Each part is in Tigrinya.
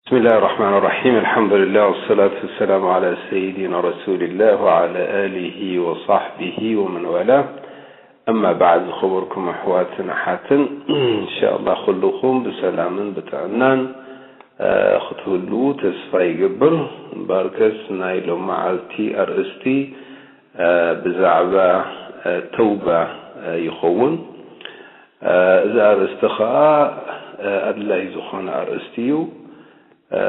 بسم الله الرحمن الرحيم. الحمد لله والصلاة والسلام على سيدنا رسول الله وعلى آله وصحبه ومن والاه. أما بعد، ዝኸበርኩም ኣሕዋትን ኣሓትን፣ إن شاء الله ኩልኹም ብሰላምን ብጥዕናን፣ እ፣ ክትህልዉ ተስፋ ይገብር። እምበኣርከስ ናይ ሎመዓልቲ ኣርእስቲ፣ እ፣ ብዛዕባ፣ እ፣ ተውባ፣ እ፣ ይኸውን። እ፣ እዚ ኣርእስቲ ኸኣ፣ እ፣ ኣድላዪ ዝኾነ ኣርእስቲ እዩ። እ፣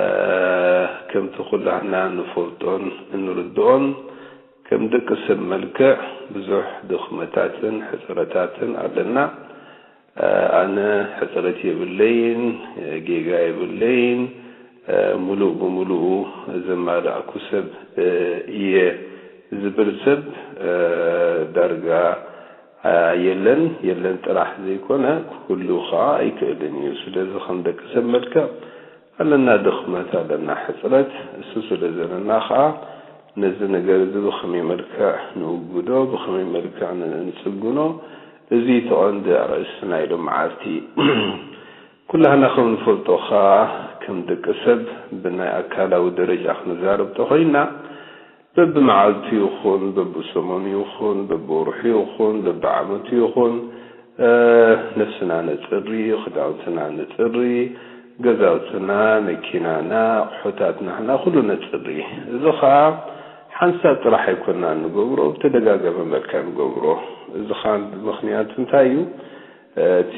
ከምቲ ኩላህና ንፈልጦን እንርድኦን፣ ከም ደቂ ሰብ መልክዕ ብዙሕ ድኽመታትን ሕጽረታትን ኣለና። እ፣ ኣነ ሕጽረት የብለይን፣ ጌጋ የብለይን፣ እ፣ ምሉእ ብምሉኡ ዘማላእኩ ሰብ፣ እ፣ እየ ዝብል ሰብ፣ እ፣ ዳርጋ፣ እ፣ የለን። የለን ጥራሕ ዘይኮነ፣ ክህሉ ኸኣ ኣይክእልን እዩ። ስለዚ ከም ደቂ ሰብ መልክዕ ኣለና ድኽመት፣ ኣለና ሕጽረት። እሱ ስለ ዘለና ኸኣ ነዚ ነገር እዚ ብኸመይ መልክዕ ንውግዶ፣ ብኸመይ መልክዕ ን-፣ ንጽግኖ፣ እዚ እቲ ቀንዲ ኣርእስቲ ናይ ሎመዓልቲ። ኩላህና ከም ንፈልጦ ኸኣ ከም ደቂ ሰብ ብናይ ኣካላዊ ደረጃ ክንዛረብ ተኾይንና፣ በብመዓልቱ ይኹን፣ በብሰሙኑ ይኹን፣ በብወርሑ ይኹን፣ በብዓመቱ ይኹን፣ እ፣ ነፍስና ነጽሪ፣ ክዳውንትና ነጽሪ፣ ገዛውትና፣ መኪናና፣ ኣቑሑታትና፣ ኩሉ ነጽሪ። እዚ ኸኣ ሓንሳብ ጥራሕ ኣይኮንና እንገብሮ፣ ብተደጋጋሚ መልክዕ ንገብሮ። እዚ ኸኣ ምኽንያቱ እንታይ እዩ? እቲ፣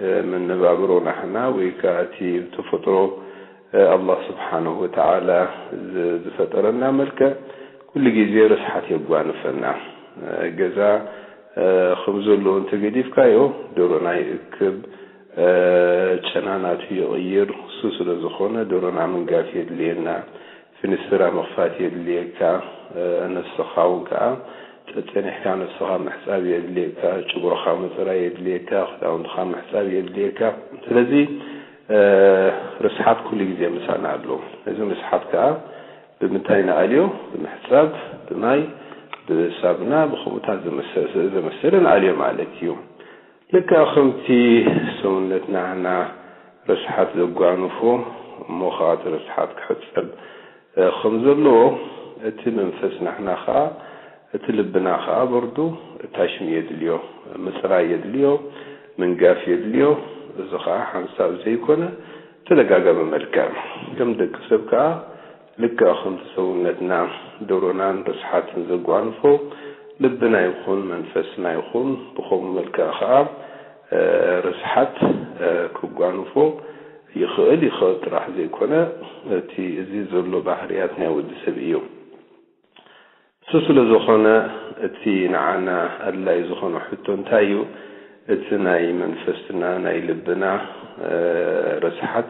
እ፣ መነባብሮ ናህና ወይ ከኣ እቲ ብተፈጥሮ፣ እ፣ ኣላህ ስብሓነሁ ወተዓላ ዝ-፣ ዝፈጠረና መልክዕ ኩሉ ግዜ ርስሓት የጓንፈና። እ፣ ገዛ፣ እ፣ ከም ዘለዎ እንተገዲፍካዮ፣ ደሮና ይእክብ፣ እ፣ ጨና ናቱ ይቕይር። እሱ ስለ ዝኾነ ደሮና ምንጋፍ የድልየና። ፊንስትራ ምኽፋት የድልየካ። እ፣ ነፍስኻ እውን ከኣ ጸ-፣ ጸኒሕካ ነፍስኻ ምሕጻብ የድልየካ። ጭጉርኻ ምጽራይ የድልየካ። ክዳውንትኻ ምሕጻብ የድልየካ። ስለዚ፣ እ፣ ርስሓት ኩሉ ግዜ ምሳና ኣሎ። እዚ ምስሓት ከኣ ብምንታይ ንኣልዮ? ብምሕጻብ፣ ብማይ፣ ብሳብና፣ ብኸምኡታት ዘመሰ-፣ ዘመሰለ ንኣልዮ ማለት እዩ። ልክዕ ከምቲ ሰውነትና ና ርስሓት ዘጓንፎ፣ እሞ ኸኣ እቲ ርስሓት ክሕጸብ፣ እ፣ ከም ዘለዎ፣ እቲ መንፈስ ናህና ኸኣ፣ እቲ ልብና ኸኣ በርዱ ታሽሚ የድልዮ፣ ምጽራይ የድልዮ፣ ምንጋፍ የድልዮ። እዚ ኸኣ ሓንሳብ ዘይኮነ ተደጋጋሚ መልክዕ። ከም ደቂ ሰብ ከኣ ልክዕ ከምቲ ሰውነትና ደሮናን ርስሓትን ዘጓንፎ፣ ልብና ይኹን መንፈስና ይኹን ብኸምኡ መልክዕ ኸኣ፣ እ፣ ርስሓት፣ እ፣ ክጓንፎ ይኽእል። ይኽእል ጥራሕ ዘይኮነ፣ እቲ እዚ ዘሎ ባህርያት ናይ ወዲ ሰብ እዩ። እሱ ስለ ዝኾነ፣ እቲ ንዓና ኣድላዪ ዝኾነ ሕቶ እንታይ እዩ? እቲ ናይ መንፈስና፣ ናይ ልብና፣ እ፣ ርስሓት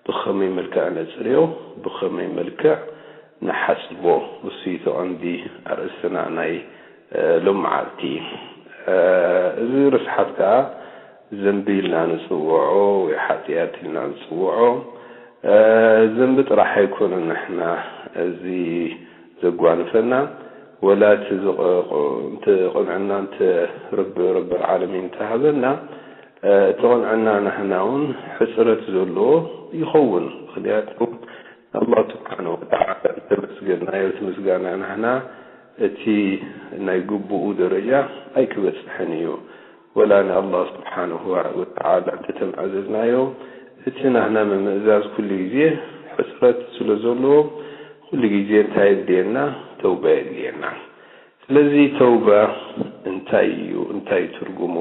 ብኸመይ መልክዕ ነጽርዮ፣ ብኸመይ መልክዕ ንሓጽቦ፣ እሱ እዩ እቲ ቀንዲ ኣርእስትና ናይ፣ እ፣ ሎመዓልቲ። እ፣ እዚ ርስሓት ከኣ ዘንቢ ኢልና ንጽውዖ ወይ ሓጥያት ኢልና ንጽውዖ። እ፣ ዘንቢ ጥራሕ ኣይኮነን ንሕና እዚ ዘጓንፈና፣ ወላ እቲ ዝቕ-፣ ቕ-፣ እንተ ቅንዕና እንተ ረቢ፣ ረቢ ዓለሚን እንተሃበና፣ እ፣ እቲ ቅንዕና ናህና እውን ሕጽረት ዘለዎ ይኸውን። ምኽንያቱ ኣላህ ስብሓነሁ ወተዓላ እንተመስገናዮ፣ እቲ ምስጋና ናህና እቲ ናይ ግቡኡ ደረጃ ኣይክበጽሕን እዩ። ወላ ንኣላህ ስብሓነሁ ወተዓላ እንተተምኣዘዝናዮ፣ እቲ ናህና ምምእዛዝ ኩሉ ግዜ ሕጽረት ስለ ዘለዎ፣ ኩሉ ግዜ እንታይ የድልየና? ተውባ የድልየና። ስለዚ ተውባ እንታይ እዩ? እንታይ እዩ ትርጉሙ?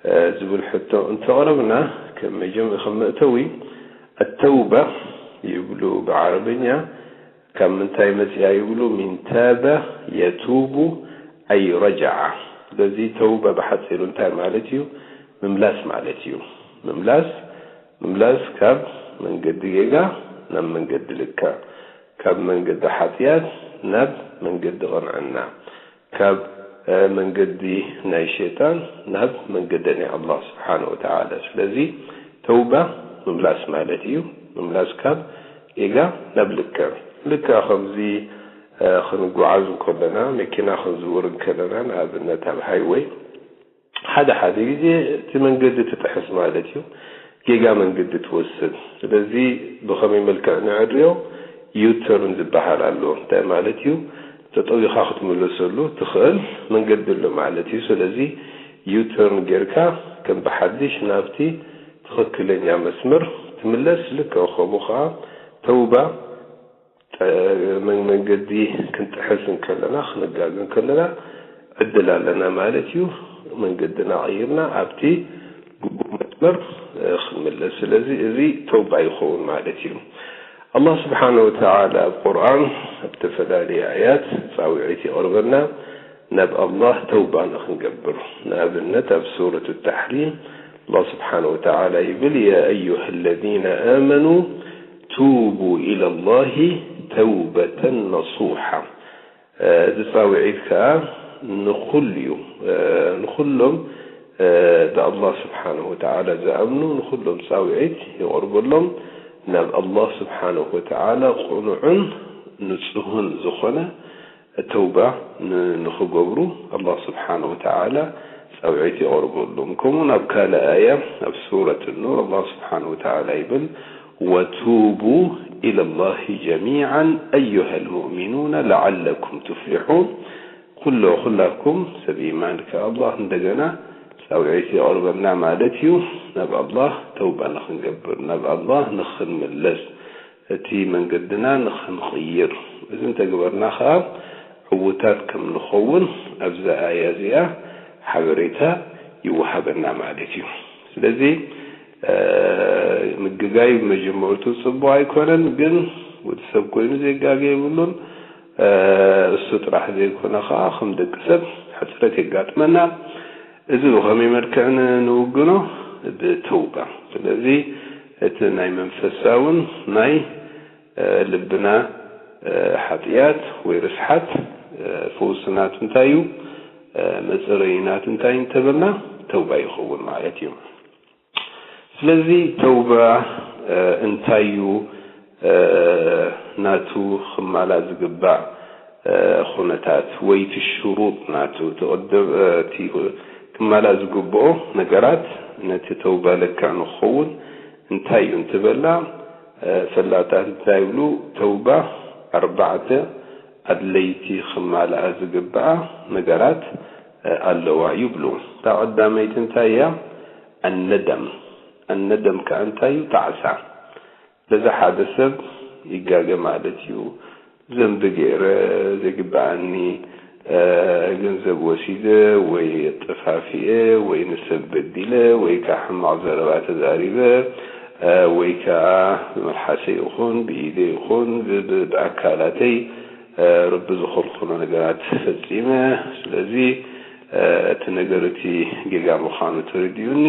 እ፣ ዝብል ሕቶ እንተቕረብና፣ ከም መጀመ-፣ ከም መእተዊ፣ ኣተውባ ይብሉ ብዓረብኛ፣ ካብ ምንታይ መጺኣ ይብሉ? ሚን ታበ የቱቡ ኣይ ረጀዓ። ስለዚ ተውባ ብሓጺሩ እንታይ ማለት እዩ? ምምላስ ማለት እዩ። ምምላስ፣ ምምላስ ካብ መንገዲ ጌጋ ናብ መንገዲ ልክዕ፣ ካብ መንገዲ ሓጥያት ናብ መንገዲ ቅንዕና፣ ካብ፣ እ፣ መንገዲ ናይ ሸይጣን ናብ መንገዲ ናይ ኣላህ ስብሓነ ወተዓላ። ስለዚ ተውባ ምምላስ ማለት እዩ። ምምላስ ካብ ጌጋ ናብ ልክዕ። ልክዕ ከምዚ፣ እ፣ ክንጓዓዝ እንከለና፣ መኪና ክንዝውር እንከለና፣ ንኣብነት ኣብ ሃይወይ ሓደ ሓደ ግዜ እቲ መንገዲ ትጥሕስ ማለት እዩ። ጌጋ መንገዲ ትወስድ። ስለዚ ብኸመይ መልክዕ ንዕርዮ? ዩተርን ዝበሃል ኣሎ። እንታይ ማለት እዩ? ጠጠው ኢኻ ክትምለሰሉ ትኽእል መንገዲ ኣሎ ማለት እዩ። ስለዚ ዩተርን ጌርካ ከም ብሓድሽ ናብቲ ትኽክለኛ መስመር ትምለስ። ልክዕ ከምኡ ኸዓ ተውባ ጠ-፣ መን-፣ መንገዲ ክንጥሕስ እንከለና፣ ክንጋገ እንከለና ዕድል ኣለና ማለት እዩ። መንገድና ቀይርና ኣብቲ ግቡእ መስመር፣ እ፣ ክንምለስ። ስለዚ እዚ ተውባ ይኸውን ማለት እዩ። ኣላህ ስብሓነ ወተዓላ ኣብ ቁርኣን ኣብ ዝተፈላለዩ ኣያት ጻውዒት የቕርበልና ናብ ኣላህ ተውባ ንኽንገብር። ንኣብነት ኣብ ሱረት ተሕሪም ኣላህ ስብሓነ ወተዓላ ይብል፣ ያ ኣዩሃ ለዚነ ኣመኑ ቱቡ ኢለላሂ ተውበተን ነሱሓ። እ፣ እዚ ጻውዒት ከኣ ንኹሉ እዩ። እ፣ ንኹሎም፣ እ፣ ብኣላህ ስብሓነሁ ወተዓላ ዝኣምኑ ንኹሎም ጻውዒት ይቐርበሎም። ናብ ኣላህ ስብሓነሁ ወተዓላ ቅኑዕን ንጹህን ዝኾነ ተውባ ን-፣ ንኽገብሩ ኣላህ ስብሓነሁ ወተዓላ ጻውዒት ይቐርበሎም። ከምኡ ናብ ካልእ ኣያ ኣብ ሱረት ኑር ኣላህ ስብሓነሁ ወተዓላ ይብል፣ ወቱቡ ኢለላሂ ጀሚዓን ኣዩሃል ሙእሚኑነ ለዓለኩም ቱፍሊሑን። ኩሎ-፣ ኩላኩም ሰብ ኢማን ከ ኣላህ እንደገና ጻውዒት ይቐርበልና ማለት እዩ። ናብ ኣላህ ተውባ ንኽንገብር፣ ናብ ኣላህ ንኽንምለስ፣ እቲ መንገድና ንኽንቕይር። እዚ እንተገበርና ኸኣ ዕዉታት ከም ንኸውን ኣብዛ ኣያ እዚኣ ሓበሬታ ይወሃበና ማለት እዩ። ስለዚ፣ እ፣ ምግጋይ ብመጀመርቱ ጽቡቕ ኣይኮነን፣ ግን ወዲ ሰብ ኮይኑ ዜጋገ የብሉን። እ፣ እሱ ጥራሕ ዘይኮነ ኸኣ ከም ደቂ ሰብ ሕጽረት የጋጥመና። እዚ ብኸመይ መልክዕ ን-፣ ንውግኖ? ብተውባ። ስለዚ እቲ ናይ መንፈሳውን ናይ፣ እ፣ ልብና፣ እ፣ ሓጥያት ወይ ርስሓት፣ እ፣ ፈውሲ ናቱ እንታይ እዩ? እ፣ መጽረዪ ናቱ እንታይ እንተበልና ተውባ ይኸውን ማለት እዩ። ስለዚ ተውባ፣ እ፣ እንታይ እዩ? እ፣ ናቱ ክማላእ ዝግባእ፣ እ፣ ኩነታት ወይ እቲ ሽሩጥ ናቱ፣ እቲ ቅድም፣ እ፣ እቲ ክማላእ ዝግብኦ ነገራት ነቲ ተውባ ለክዕ ንክኸውን እንታይ እዩ እንትበልና፣ እ፣ ፈላጣት እንታይ ይብሉ? ተውባ ኣርባዕተ ኣድለይቲ ክማልኣ ዝግብኣ ነገራት፣ እ፣ ኣለዋ ይብሉ። እታ ቀዳመይቲ እንታይ እያ? ኣነደም። ኣነደም ከኣ እንታይ እዩ? ጣዕሳ። ስለዚ ሓደ ሰብ ይጋገ ማለት እዩ። ዘንቢ ገይረ፣ ዘይግብኣኒ፣ እ፣ ገንዘብ ወሲደ፣ ወይ ጠፋፊኤ፣ ወይ ንሰብ በዲለ፣ ወይ ከዓ ሕማቕ ዘረባ ተዛሪበ፣ እ፣ ወይ ከዓ ብመልሓሰ ይኹን ብኢደ ይኹን ብ-፣ ብ-፣ ብኣካላተይ፣ እ፣ ረቢ ዝኸልከሎ ነገራት ፈጺመ። ስለዚ፣ እ፣ እቲ ነገር እቲ ጌጋ ምዃኑ ተረዲኡኒ፣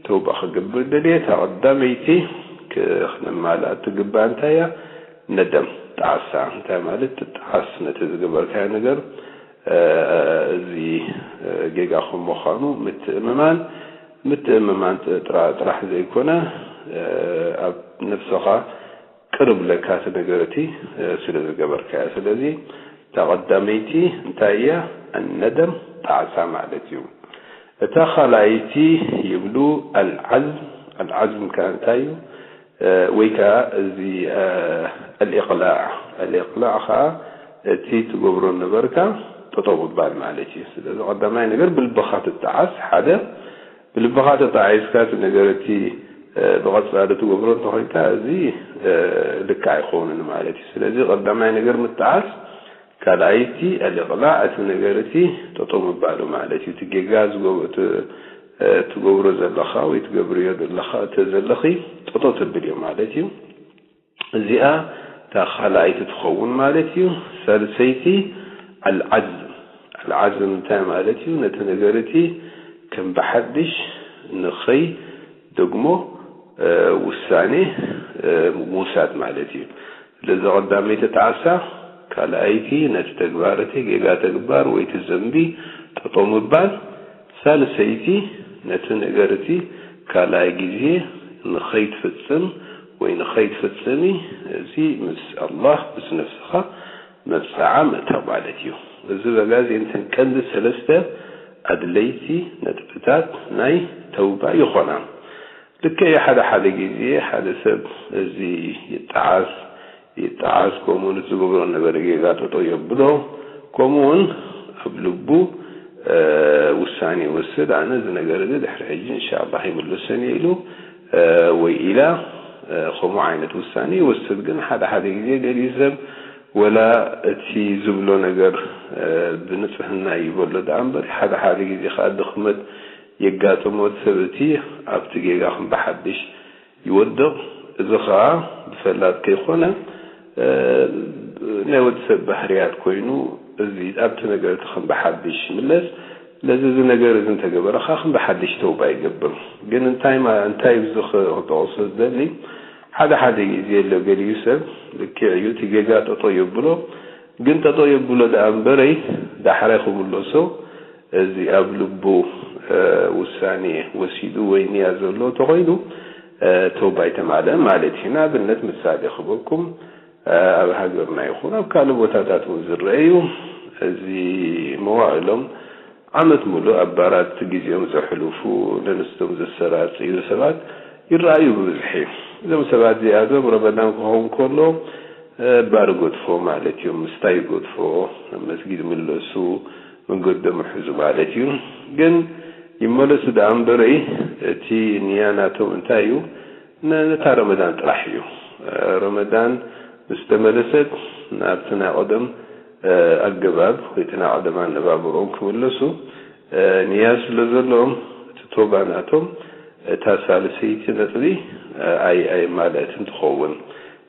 ተውባ ክገብር ደልየ። እታ ቀዳመይቲ ክ-፣ ክነማልኣ እትግባእ እንታይ እያ? ነደም፣ ጣዕሳ። እንታይ ማለት? ትጣዓስ ነቲ ዝገበርካዮ ነገር፣ እ፣ እዚ፣ እ፣ ጌጋ ከም ምዃኑ ምትእምማን። ምትእምማን ጥ-፣ ጥራ-፣ ጥራሕ ዘይኮነ፣ እ፣ ኣብ ነብስኻ ቅርብ ለካ እቲ ነገር እቲ፣ እ፣ ስለ ዝገበርካዮ። ስለዚ እታ ቀዳመይቲ እንታይ እያ? ኣነደም፣ ጣዕሳ ማለት እዩ። እታ ካልኣይቲ ይብሉ ኣልዓዝም። ኣልዓዝም ከኣ እንታይ እዩ? እ፣ ወይ ከኣ እዚ፣ እ፣ ኣልኢቕላዕ። ኣልኢቕላዕ ከኣ እቲ ትገብሮ ነበርካ ጠጠው ምባል ማለት እዩ። ስለዚ ቀዳማይ ነገር ብልብኻ ትጠዓስ፣ ሓደ። ብልብኻ ተጣዒስካ እቲ ነገር እቲ፣ እ፣ ብቐጻሊ ትገብሮ እንተኾይንካ፣ እዚ፣ እ፣ ልክዕ ኣይኸውንን ማለት እዩ። ስለዚ ቀዳማይ ነገር ምጥዓስ፣ ካልኣይቲ ኣልኢቕላዕ፣ እቲ ነገር እቲ ጠጠው ምባሉ ማለት እዩ። እቲ ጌጋ ዝገብ-፣ እቲ፣ እ፣ ትገብሮ ዘለኻ ወይ ትገብርዮ ዘለኻ፣ እቲ ዘለኺ ጠጠው ተብልዮ ማለት እዩ። እዚኣ እታ ካልኣይቲ ትኸውን ማለት እዩ። ሳልሰይቲ ኣልዓዝም። ኣልዓዝም እንታይ ማለት እዩ? ነቲ ነገር እቲ ከም ብሓድሽ ንኸይ ደግሞ፣ እ፣ ውሳኔ፣ እ፣ ምውሳድ ማለት እዩ። ስለዚ ቀዳመይቲ ጣዕሳ፣ ካልኣይቲ ነቲ ተግባር እቲ ጌጋ ተግባር ወይ እቲ ዘንቢ ጠጠው ምባል፣ ሳልሰይቲ ነቲ ነገር እቲ ካልኣይ ግዜ ንኸይትፍጽም ወይ ንኸይትፍጽሚ፣ እዚ ምስ ኣላህ ምስ ነፍስኻ መብጽዓ ምእታው ማለት እዩ። እዚ በጋዚ እንተን ቀንዲ ሰለስተ ኣድለይቲ ነጥብታት ናይ ተውባ ይኾና። ልክዕ ሓደ ሓደ ግዜ ሓደ ሰብ እዚ ይጠዓስ ይጠዓስ፣ ከምኡ ንዝገብሮ ነገር ጌጋ ጠጠው የብሎ። ከምኡ እውን ኣብ ልቡ ውሳኔ ይወስድ፣ ኣነ እዚ ነገር እዚ ድሕሪ ሕጂ እንሻላ ይምልሰን እየ ኢሉ ወይ ኢላ ከምኡ ዓይነት ውሳኔ ይወስድ። ግን ሓደ ሓደ ግዜ ገሊኡ ሰብ ወላ እቲ ዝብሎ ነገር ብንጽህና ይበሎ ደኣ እምበር ሓደ ሓደ ግዜ ከዓ ድኽመት የጋጥሞ እቲ ሰብ እቲ ኣብቲ ጌጋ ከም ብሓድሽ ይወድቕ። እዚ ኸኣ ብፈላጥ ከይኮነ ናይ ወዲ ሰብ ባህርያት ኮይኑ እዚ ኣብቲ ነገር እቲ ከም ብሓድሽ ይምለስ። ስለዚ እዚ ነገር እዚ እንተገበረ ኸኣ ከም ብሓድሽ ተውባ ይገብር። ግን እንታይ ማ- እንታይ እዚ ኽ- ክጠቕሶ ዝደሊ ሓደ ሓደ ግዜ ኣሎ ገሊኡ ሰብ ልክዕ እዩ እቲ ጌጋ ጠጦ የብሎ። ግን ጠጦ የብሎ ደኣ እምበረይ ዳሕራይ ክምለሶ እዚ ኣብ ልቡ ውሳኔ ወሲዱ ወይ ንያ ዘሎ ተኾይኑ ተውባ ኣይተማልእን ማለት እዩ። ንኣብነት ምሳሌ ክበኩም ኣብ ሃገርና ይኹን ኣብ ካልእ ቦታታት እውን ዝረአ እዩ። እዚ መዋእሎም ዓመት ሙሉእ ኣብ ባራት ግዜኦም ዘሕልፉ ነንስቶም ዘሰራጽዩ ሰባት ይረኣዩ ብብዝሒ። እዞም ሰባት እዚኣቶም ረመዳን ክኸውን ከሎ ባር ገድፎ ማለት እዩ፣ ምስታይ ገድፎ፣ መስጊድ ምለሱ፣ መንገዶም ሕዙ ማለት እዩ። ግን ይመለሱ ደኣ እምበረይ እቲ ንያ ናቶም እንታይ እዩ? ነታ ረመዳን ጥራሕ እዩ። ረመዳን ምስ ተመለሰት ናብቲ ናይ ቀደም ኣገባብ ወይ እቲ ናይ ቀደም ኣነባብርኦም ክምለሱ ንያ ስለ ዘለዎም እቲ ቶባ ናቶም እታ ሳልሰይቲ ነጥቢ ኣይ ኣይ ማለትን ትኸውን።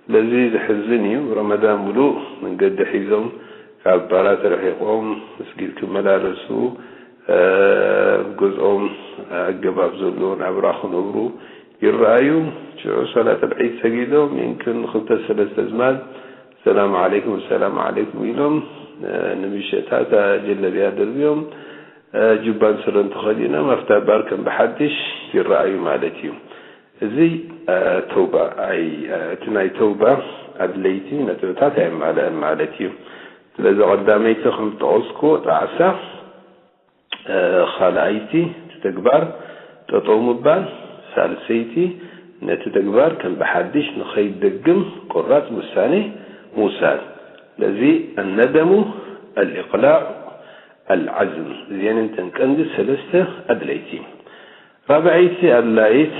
ስለዚ ዘሕዝን እዩ። ረመዳን ሙሉእ መንገዲ ሒዞም ካብ ባራት ርሒቖም መስጊድ ክመላለሱ ኣብ ገዝኦም ኣገባብ ዘለዎ ናብራ ክነብሩ ይረኣዩ። ሽዑ ሰላት ኣልዒድ ሰጊዶም ይምክን ንክልተ ሰለስተ ዝማድ ሰላም ዓለይኩም ሰላም ዓለይኩም ኢሎም ንምሸታ እታ ጀለብያ ደርብዮም ጁባን ስረን ተኸዲኖም ኣብታ ባር ከም ብሓድሽ ይረኣዩ ማለት እዩ። እዚ ተውባ ኣይ እቲ ናይ ተውባ ኣድለይቲ ነጥብታት ኣየማልአን ማለት እዩ። ስለዚ ቀዳመይቲ ከም ዝጠቐስኩ ጣዕሳ፣ ካልኣይቲ እቲ ተግባር ጠጠው ምባል፣ ሳልሰይቲ ነቲ ተግባር ከም ብሓድሽ ንኸይደግም ቆራፅ ውሳኔ ምውሳን። ስለዚ ኣነደሙ ኣልኢቅላዕ ኣልዓዝም እዚአን እንተን ቀንዲ ሰለስተ ኣድለይቲ። ራብዐይቲ ኣድላይት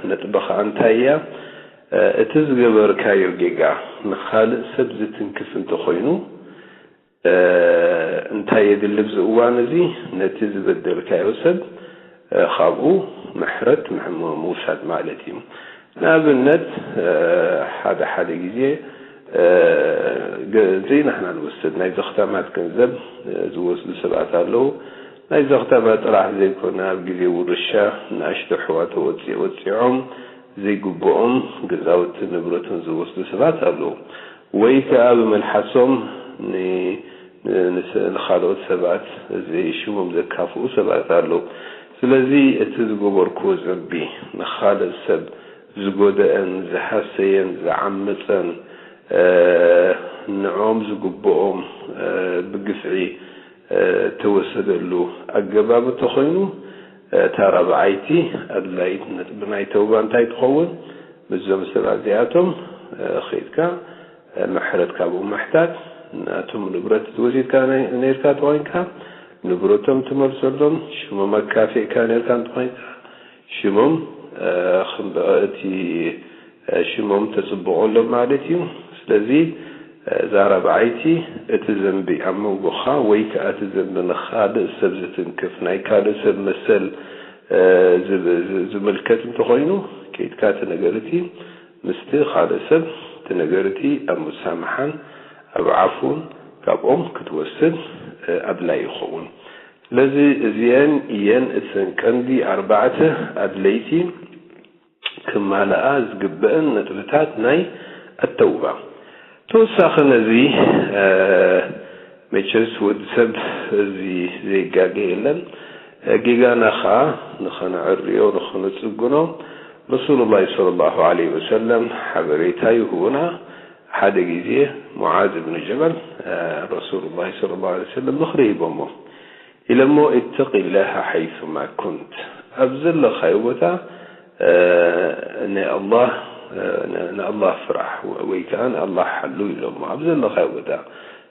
ነጥቢ ከዓ እንታይ እያ? እቲ ዝገበርካዮ ጌጋ ንኻልእ ሰብ ዝትንክፍ እንተኾይኑ እንታይ የድሊ ኣብዚ እዋን እዚ? ነቲ ዝበደልካዮ ሰብ ካብኡ ምሕረት ምውሳድ ማለት እዩ። ንኣብነት ሓደ ሓደ ግዜ ዘይናህና ንወስድ ናይ ዘኽታማት ገንዘብ ዝወስዱ ሰባት ኣለዉ። ናይ ዘኽታማት ጥራሕ ዘይኮነ ኣብ ግዜ ውርሻ ንኣሽቱ ኣሕዋት ወፂ ወፂዖም ዘይግብኦም ገዛውትን ንብረትን ዝወስዱ ሰባት ኣለዉ። ወይ ከዓ ብመልሓሶም ንኻልኦት ሰባት ዘይሽሞም ዘካፍኡ ሰባት ኣለዉ። ስለዚ እቲ ዝገበርክዎ ዘንቢ ንኻልእ ሰብ ዝጎደአን ዝሃሰየን ዝዓመፀን ንዕኦም ዝግብኦም ብግፍዒ ተወሰደሉ ኣገባብ እንተኾይኑ እታ ራብዓይቲ ኣድላይት ነጥቢ ናይ ተውባ እንታይ ትኸውን? ምስዞም ሰባት እዚኣቶም ኸይድካ ምሕረት ካብኡ ምሕታት፣ ናቶም ንብረት ወሲድካ ነርካ እንተኾይንካ ንብረቶም ትመልሰሎም፣ ሽሞም ኣካፊእካ ነርካ እንተኾይንካ ሽሞም እቲ ሽሞም ተፅብቐሎም ማለት እዩ። ስለዚ እዛ ራብዓይቲ እቲ ዘንቢ ኣብ መንጎኻ ወይ ከዓ እቲ ዘንቢ ንኻልእ ሰብ ዝትንክፍ ናይ ካልእ ሰብ መሰል ዝምልከት እንተኾይኑ ከይድካ እቲ ነገር እቲ ምስቲ ካልእ ሰብ እቲ ነገር እቲ ኣብ ሙሳምሓን ኣብ ዓፉን ካብኦም ክትወስድ ኣድላይ ይኸውን። ስለዚ እዚአን እየን እተን ቀንዲ ኣርባዕተ ኣድለይቲ ክማልኣ ዝግበአን ነጥብታት ናይ ኣተውባ። ተወሳኺ ነዚ መቸስ ወዲ ሰብ እዚ ዘይጋገ የለን። ጌጋና ኸዓ ንኸነዕርዮ ንኸነጽግኖ ረሱሉላህ ሰለላሁ ዐለይሂ ወሰለም ሓበሬታ ይህቡና። ሓደ ግዜ ሙዓዝ እብን ጀበል ረሱሉላህ ሰለላሁ ዐለይሂ ወሰለም ምኽሪ ሂቦሞ ኢለሞ፣ ኢተቂላህ ሓይሱማ ኩንት፣ ኣብ ዘለኻዮ ቦታ እ፣ ንኣላህ፣ እ፣ ን-፣ ንኣላህ ፍራሕ ወ-፣ ወይ ከኣ ንኣላህ ሓሉ ኢሎሞ። ኣብ ዘለኻዮ ቦታ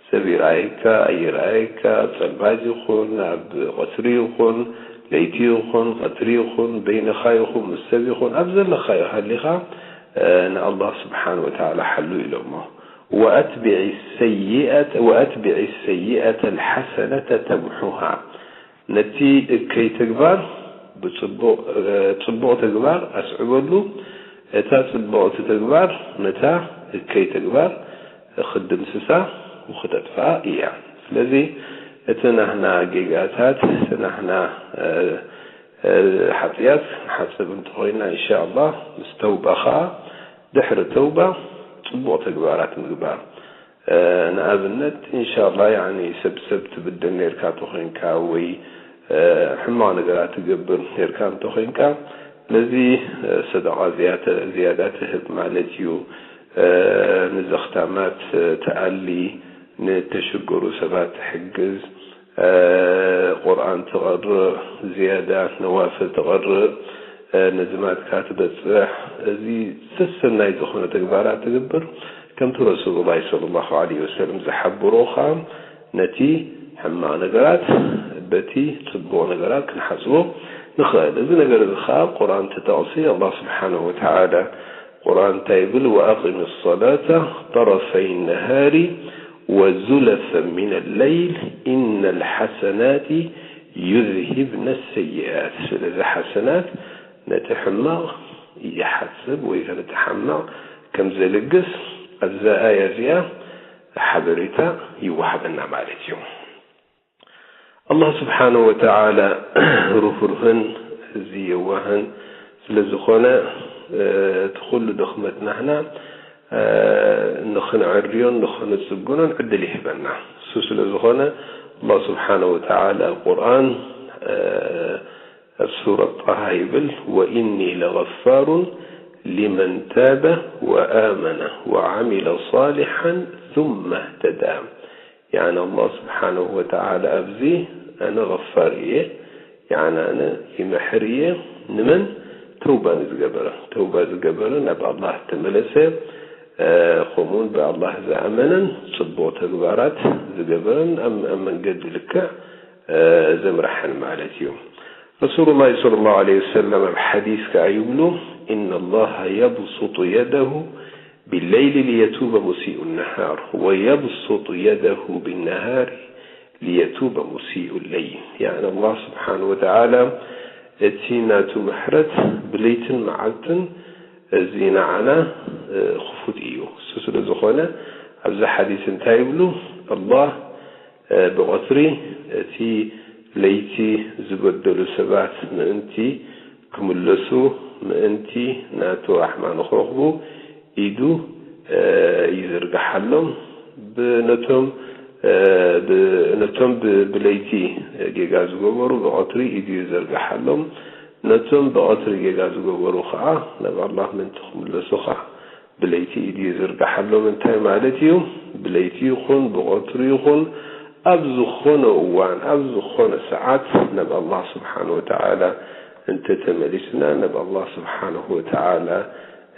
ሰብ ይረኣየካ ኣይረኣየካ፣ ኣብ ጸልማት ይኹን፣ ኣብ ቀትሪ ይኹን፣ ለይቲ ይኹን፣ ቀትሪ ይኹን፣ በይንኻ ይኹን፣ ምስ ሰብ ይኹን፣ ኣብ ዘለኻዮ ሃሊኻ፣ እ፣ ንኣላህ ስብሓን ወተዓላ ሓሉ ኢሎሞ። ወኣትቢዒ ሰይኣተ፣ ወኣትቢዒ ሰይኣተ ልሓሰነተ ተምሑሃ። ነቲ እከይ ተግባር ብጽቡቕ፣ እ፣ ጽቡቕ ተግባር ኣስዕበሉ። እታ ጽብቕቲ ተግባር ነታ እከይ ተግባር ክድምስሳ ወክተጥፍኣ እያ። ስለዚ እቲ ናህና ጌጋታት፣ እቲ ናህና፣ እ፣ እ፣ ሓጥያት ንሓጽብ እንተኾይና፣ ኢንሻኣላህ ምስ ተውባ ኸኣ፣ ድሕሪ ተውባ ጽቡቕ ተግባራት ምግባር። እ፣ ንኣብነት፣ ኢንሻኣላህ፣ ያኒ ሰብ፣ ሰብ ትብድል ኔርካ እንተኾይንካ ወይ፣ እ፣ ሕማቕ ነገራት ትገብር ኔርካ እንተኾይንካ፣ ነዚ፣ እ፣ ሰደቓ ዝያተ-፣ ዝያዳ ትህብ ማለት እዩ። እ፣ ንዘኽታማት፣ እ፣ ትኣሊ፣ ንተሸገሩ ሰባት ትሕግዝ፣ እ፣ ቁርኣን ትቐርእ፣ ዝያዳ ነዋፍል ትቐርእ፣ እ፣ ነዝማድካ ትበጽሕ፣ እዚ ሰሰናይ ዝኾነ ተግባራት ትገብር። ከምቲ ረሱሉላህ ሰለላሁ ዐለይሂ ወሰለም ዝሓበሮ ኸኣ፣ ነቲ ሕማቕ ነገራት በቲ ጽቡቕ ነገራት ክንሓጽቦ ንኽእል። እዚ ነገር እዚ ኸኣ ቁርኣን ትጠቕሲ፣ ኣላህ ስብሓነሁ ወተዓላ ቁርኣን እንታይ ይብል? "ወኣቂሚ ሰላተ ጠረፈይ ነሃሪ ወዙለፈን ሚነ ለይል ኢነ ልሓሰናቲ ዩዝሂብነ ሰይኣት።" ስለዚ ሓሰናት ነቲ ሕማቕ ይሓጽብ ወይ ከኣ ነቲ ሕማቕ ከም ዘልግስ ኣብዛ ኣያ እዚኣ ሓበሬታ ይወሃበና ማለት እዩ። ኣላህ ስብሓነሁ ወተዓላ ርህሩህን እዚ የዋህን ስለ ዝኾነ፣ እ፣ እቲ ኩሉ ድኽመት ናህና፣ እ፣ ንኽንዕርዮን ንኽንጽግኖን ዕድል ይህበና። እሱ ስለ ዝኾነ ኣላህ ስብሓነሁ ወተዓላ ኣብ ቁርኣን፣ እ፣ ኣብ ሱረት ጣሃ ይብል፣ "ወኢኒ ለገፋሩን ሊመን ታበ ወኣመነ ወዓሚለ ሳሊሓን ثመ እህተዳ።" ያዕኒ ኣላህ ስብሓነሁ ወተዓላ ኣብዚ ኣነ ገፋር እየ፣ ያዕኒ ኣነ ይምሕር እየ ንመን ተውባ ንዝገበረ፣ ተውባ ዝገበረ ናብ ኣላህ ተመለሰ፣ እ፣ ከምኡውን ብኣላህ ዝኣመነን ጽቡቕ ተግባራት ዝገበረን ኣብ፣ ኣብ መንገዲ ልክዕ፣ እ፣ ዘምርሐን ማለት እዩ። ረሱሉላህ ሰለላሁ ዐለይሂ ወሰለም ኣብ ሓዲስ ከኣ ይብሉ፣ "ኢነ ላሃ የብሱጡ የደሁ ቢለይሊ ሊየቱበ ሙሲኡ ነሃር፣ ወየብሱጡ የደሁ ቢነሃሪ ሊየቱበ ሙሲኡ ለይል።" ያዕኒ ኣላህ ስብሓን ወተዓላ እቲ ናቱ ምሕረት ብለይትን መዓልትን እዚ ንዓና፣ እ፣ ክፉት እዩ። እሱ ስለ ዝኾነ ኣብዚ ሓዲስ እንታይ ይብሉ? ኣላህ፣ እ፣ ብቐትሪ እቲ ለይቲ ዝበደሉ ሰባት ምእንቲ ክምለሱ፣ ምእንቲ ናቱ ራሕማ ንኽረኽቡ ኢዱ፣ እ፣ ይዝርግሓሎም። ብ-፣ ነቶም፣ እ፣ ብ-፣ ነቶም ብ-፣ ብለይቲ ጌጋ ዝገበሩ ብቐትሪ ኢዱ ይዝርግሓሎም። ነቶም ብቐትሪ ጌጋ ዝገበሩ ኸዓ ናብ ኣላህ ምእንቲ ክምለሱ ኸዓ ብለይቲ ኢዱ ይዝርግሓሎም። እንታይ ማለት እዩ? ብለይቲ ይኹን ብቐትሪ ይኹን ኣብ ዝኾነ እዋን፣ ኣብ ዝኾነ ሰዓት ናብ ኣላህ ስብሓን ወተዓላ እንተ ተመሊስና፣ ናብ ኣላህ ስብሓንሁ ወተዓላ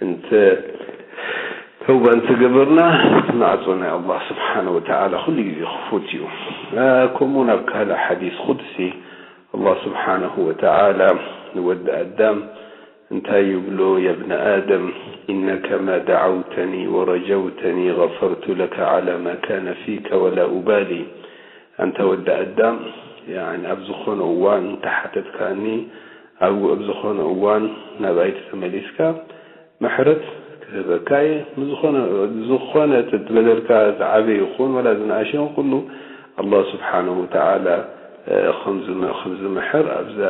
እንተ ተውባ እንተ ገበርና፣ ማዕጾ ናይ ኣላህ ስብሓንሁ ወተዓላ ኩሉ ግዜ ክፉት እዩ። እ፣ ከምኡ እውን ኣብ ካልእ ሓዲስ ቁድሲ ኣላህ ስብሓንሁ ወተዓላ ንወዲ ኣዳም እንታይ ይብሎ? "የብነ ኣደም፣ ኢነከ ማ ደዓውተኒ ወረጀውተኒ ገፈርቱ ለከ ዓላ ማ ካነ ፊከ ወላ ኡባሊ።" ኣንታ ወዲ ኣዳም፣ ያኒ ኣብ ዝኾነ እዋን እንተሓተትካኒ፣ ኣብ፣ ኣብ ዝኾነ እዋን ናባይ ተመሊስካ፣ ምሕረት ክህበካ እየ። ዝኾነ፣ ዝኾነ እቲ በደልካ ዝዓበየ ይኹን ወላ ዝነኣሸ ይኹን፣ ኩሉ ኣላህ ስብሓንሁ ወተዓላ፣ እ፣ ከም ዝም-፣ ከም ዝምሕር ኣብዛ፣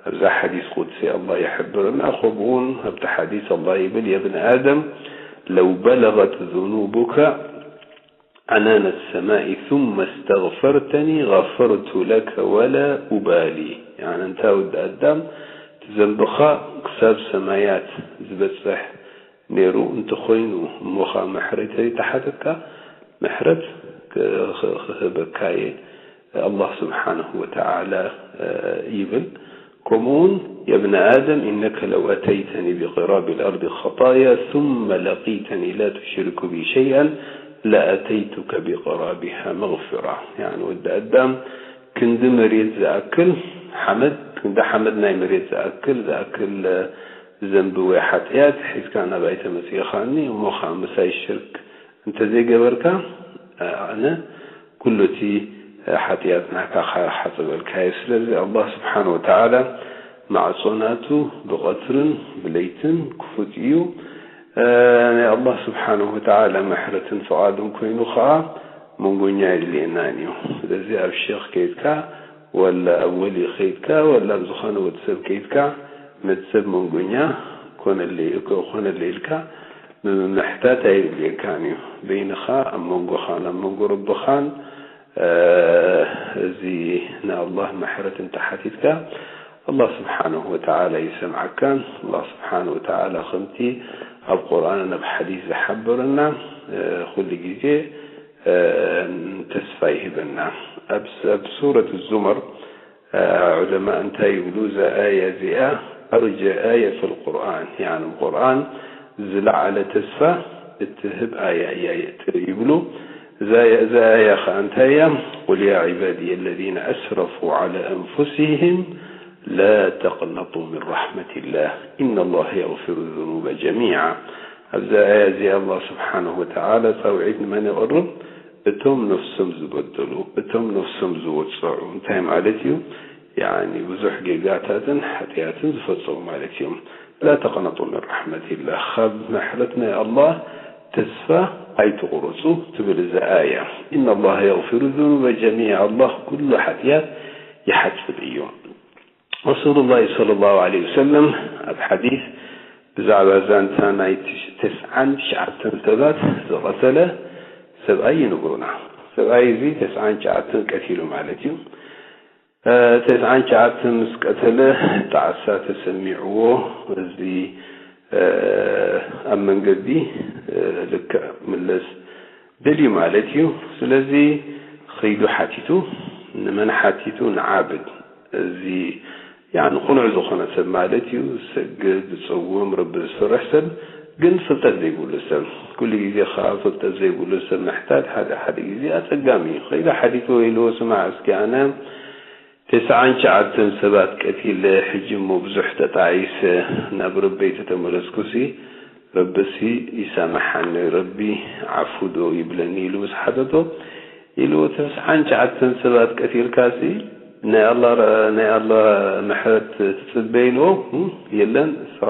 ኣብዛ ሓዲስ ቁድሲ ኣላህ ይሕብረና። ከምኡ እውን ኣብቲ ሓዲስ ኣላህ ይብል፣ "የብነ ኣደም፣ ለው በለገት ዙኑቡከ ዓናነ ሰማኢ ثመ እስተግፈርተኒ ገፈርቱ ለከ ወላ ኡባሊ።" ያኒ፣ እንታ ወዲ ኣዳም፣ እቲ ዘንብኻ ክሳብ ሰማያት ዝበጽሕ ነይሩ እንተኾይኑ፣ እሞ ኸዓ ምሕረት ተሓተትካ፣ ምሕረት ክ-፣ ክ-፣ ክህበካ እየ ኣላህ ስብሓንሁ ወተዓላ፣ እ፣ ይብል። ከምኡውን የብነ ኣደም ኢነከ ለው ኣተይተኒ ብቅራብ ልኣርድ ኸጣያ ثመ ለቂተኒ ላ ቱሽሪኩ ቢ ሸይኣን ለኣተይቱከ ብቅራቢሃ መግፍራ። ያኒ ወዲ ኣዳም ክንዲ መሬት ዝኣክል ሓመድ፣ ክንዲ ሓመድ ናይ መሬት ዝኣክል፣ ዝኣክል ዘንቢ ወይ ሓጥያት ሒዝካ ናባይ ተመጺእኻኒ፣ እሞ ኸዓ ምሳይ ሽርክ እንተዘይገበርካ፣ ኣነ ኩሉ እቲ ሓጥያት ናካ ሓጽበልካ እየ። ስለዚ ኣላህ ስብሓን ወተዓላ ማዕጾ ናቱ ብቐትርን ብለይትን ክፉት እዩ። ናይ ኣላህ ስብሓን ወተዓላ ምሕረትን ፍቓዱን ኮይኑ ኸዓ መንጎኛ የድልየናን እዩ። ስለዚ ኣብ ሼኽ ከይድካ ወላ ኣብ ወሊ ከይድካ ወላ ኣብ ዝኾነ ወዲ ሰብ ከይድካ ነቲ ሰብ መንጎኛ ኮነለይ፣ ኮነለይ ኢልካ ምምሕታት ኣየድልየካን እዩ። በይንኻ ኣብ መንጎኻን ኣብ መንጎ ረብኻን፣ እ፣ እዚ ናይ ኣላህ ምሕረት እንተሓቲትካ፣ ኣላህ ስብሓነሁ ወተዓላ ይሰምዓካን። ኣላህ ስብሓነሁ ወተዓላ ከምቲ ኣብ ቁርኣንን ኣብ ሓዲስ ዝሓበረና፣ እ፣ ኩሉ ግዜ፣ እ፣ ተስፋ ይህበና። ኣብ፣ ኣብ ሱረት ዙመር ዑለማ እንታይ ይብሉ? እዛ ኣያ እዚኣ ኣርጀ ኣያ ፊል ቁርኣን፣ ያኒ ቁርኣን ዝለዓለ ተስፋ እትህብ ኣያ እያ ይብሉ። እዛ ኣያ፣ እዛ ኣያ ኸዓ እንታይ እያ? ቁል ያ ዒባድየ ለዚነ ኣስረፉ ዐላ ኣንፉሲሂም ላ ተቅነጡ ሚን ረሕመቲላህ ኢነላህ የግፊሩ ዙኑበ ጀሚዓ። ኣብዛ ኣያ እዚኣ ኣላህ ስብሓነሁ ወተዓላ ጻውዒት ንመን የቕርብ? እቶም ነፍሶም ዝበደሉ፣ እቶም ነፍሶም ዝወጸዑ፣ እንታይ ማለት እዩ? ያኒ ብዙሕ ጌጋታትን ሓጢኣትን ዝፈጸሙ ማለት እዮም። ላ ተቅነጡ ሚን ረሕመቲላህ፣ ካብ ምሕረት ናይ ኣላህ ተስፋ ኣይትቑረጹ ትብል እዛ ኣያ። ኢነላህ የግፊሩ ዙኑበ ጀሚዓ፣ ኣላህ ኩሉ ሓጢኣት ይሓጽብ እዩ። ረሱሉላህ ሰለላሁ ዐለይሂ ወሰለም ኣብ ሓዲስ ብዛዕባ ዛንታ ናይ ትሽ-፣ ተስዓን ትሽዓተን ሰባት ዝቐተለ ሰብኣይ ይነግሩና። ሰብኣይ እዚ ተስዓን ትሽዓተን ቀቲሉ ማለት እዩ። እ፣ ተስዓን ትሽዓተን ምስ ቀተለ ጣዕሳ ተሰሚዕዎ፣ እዚ፣ እ፣ ኣብ መንገዲ፣ እ፣ ልክዕ ምለስ ደልዩ ማለት እዩ። ስለዚ ኸይዱ ሓቲቱ፣ ንመን ሓቲቱ? ንዓብድ። እዚ ያኒ ቅኑዕ ዝኾነ ሰብ ማለት እዩ። ዝሰግድ፣ ዝጸውም፣ ረቢ ዝፈርሕ ሰብ፣ ግን ፍልጠት ዘይብሉ ሰብ። ኩሉ ግዜ ኸዓ ፍልጠት ዘይብሉ ሰብ ምሕታት ሓደ ሓደ ግዜ ኣጸጋሚ እዩ። ኸይዱ ሓቲቱ ኢልዎ፣ ስማዕ እስኪ ኣነ ተስዓን ትሽዓተን ሰባት ቀቲለ፣ ሕጂ እሞ ብዙሕ ተጣዒሰ ናብ ረበይ ተተመለስኩሲ፣ ረቢሲ ይሳምሓኒ፣ ረቢ ዓፉ ዶ ይብለኒ ኢሉ ምስ ሓተቶ፣ ኢሉ፣ ተስዓን ትሽዓተን ሰባት ቀቲልካሲ ናይ ኣላ፣ ናይ ኣላ ምሕረት ትጽበ ኢልዎ፣ እም፣ የለን፣ እስኻ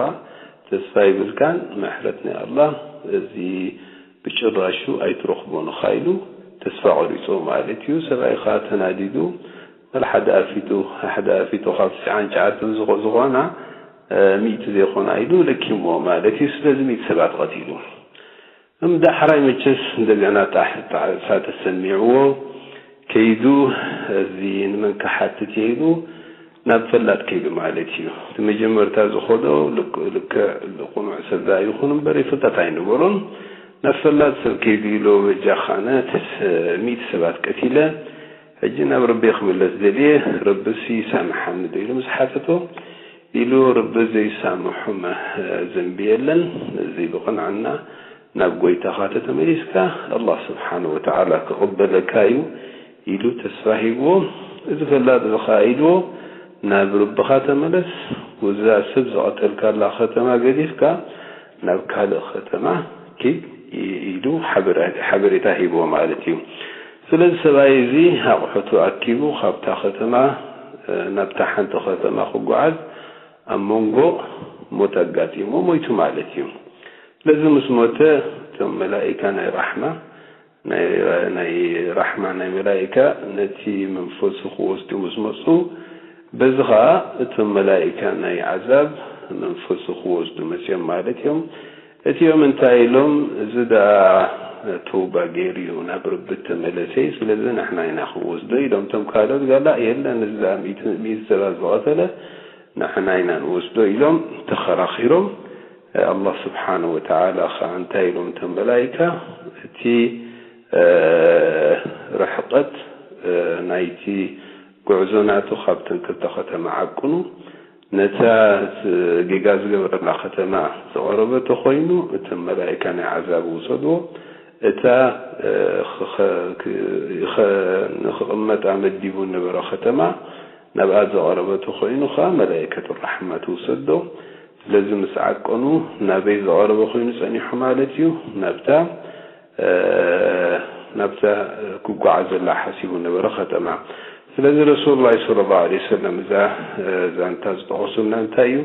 ተስፋ ይብልካን፣ ምሕረት ናይ ኣላ እዚ ብጭራሹ ኣይትረኽቦን ኢኻ ኢሉ ተስፋ ቆሪጹ ማለት እዩ። ሰብኣይ ኸኣ ተናዲዱ፣ ወላ ሓደ ኣፊቱ፣ ሓደ ኣፊቱ ካብ ትስዓን ትሽዓተን ዝኾ-፣ ዝኾና፣ እ፣ ሚእቲ ዘይኮና ኢሉ ለኪምዎ ማለት እዩ። ስለዚ ሚእቲ ሰባት ቀቲሉ። እም ዳሕራይ መቸስ እንደገና ጣሕ-፣ ጣዕሳ ተሰሚዕዎ ከይዱ፣ እዚ ንመን ክሓትት እየ ኢሉ ናብ ፈላጥ ከይዱ ማለት እዩ። እቲ መጀመርታ ዝኸዶ ልክ-፣ ልክዕ ቅኑዕ ሰብ ደኣ ይኹን እምበር ፍልጠት ኣይነበሮን። ናብ ፈላጥ ሰብ ከይዱ ኢሉ፣ በጃኻ ኣነ ተስ-፣ ሚእቲ ሰባት ቀቲለ፣ ሕጂ ናብ ረቢ ክምለስ ደልየ፣ ረብሲ ይሳምሓኒ ዶ ኢሉ ምስ ሓተቶ፣ ኢሉ፣ ረቢ ዘይሳምሖ መ-፣ ዘንቢ የለን። እዚ ብቕንዕና ናብ ጎይታኻ ተተመሊስካ፣ ኣላህ ስብሓነ ወተዓላ ክቕበለካ እዩ ኢሉ ተስፋ ሂብዎ። እዚ ፈላጥ እዚ ኸኣ ኢልዎ፣ ናብ ረብኻ ተመለስ፣ ወዛ ሰብ ዝቐተልካላ ኸተማ ገዲፍካ ናብ ካልእ ኸተማ ኪድ ኢ-፣ ኢሉ ሓበረ-፣ ሓበሬታ ሂብዎ ማለት እዩ። ስለዚ ሰብኣይ እዚ ኣቑሑቱ ኣኪቡ ካብታ ኸተማ፣ እ፣ ናብታ ሓንቲ ኸተማ ክጓዓዝ ኣብ መንጎ ሞት ኣጋጢሞ ሞይቱ ማለት እዩ። ስለዚ ምስ ሞተ እቶም መላኢካ ናይ ራሕማ፣ ናይ፣ ናይ ራሕማ ናይ መላኢካ ነቲ መንፈሱ ክወስዱ ምስ መጹ፣ በዚ ኸኣ እቶም መላኢካ ናይ ዓዛብ መንፈሱ ክወስዱ መጽዮም ማለት እዮም። እቲኦም እንታይ ኢሎም፣ እዚ ደኣ ተውባ ገይሩ እዩ፣ ናብ ረቢ ተመለሰ እዩ፣ ስለዚ ንሕና ኢና ክንወስዶ ኢሎም። እቶም ካልኦት ጋላ የለን፣ እዚ ደኣ ሚእቲ፣ ሚእቲ ሰባት ዝቐተለ ንሕና ኢና ንወስዶ ኢሎም ተኸራኺሮም። ኣላህ ስብሓነ ወተዓላ ኸዓ እንታይ ኢሎም እቶም መላኢካ፣ እቲ፣ እ፣ ርሕቀት፣ እ፣ ናይቲ ጉዕዞ ናቱ ካብተን ክልተ ከተማ ዓቅኑ፣ ነታ ጌጋ ዝገበረላ ከተማ ዝቐረበ ተኾይኑ፣ እተን መላኢካ ናይ ዓዛብ ውሰድዎ። እታ ኸ- ኸ- ኸ- ንኽቕመጣ መዲቡ ነበረ ከተማ ናብኣ ዝቐረበ ተኾይኑ ኸዓ መላኢከቱ ራሕማ ትውሰዶ። ስለዚ ምስ ዓቀኑ ናበይ ዝቐረበ ኮይኑ ጸኒሑ ማለት እዩ? ናብታ ናብታ ክጓዓዘላ ሓሲቡ ነበረ ከተማ። ስለዚ ረሱሉላህ ሰለላሁ ዐለይሂ ወሰለም እዛ ዛንታ ዝጠቐሱልና እንታይ እዩ?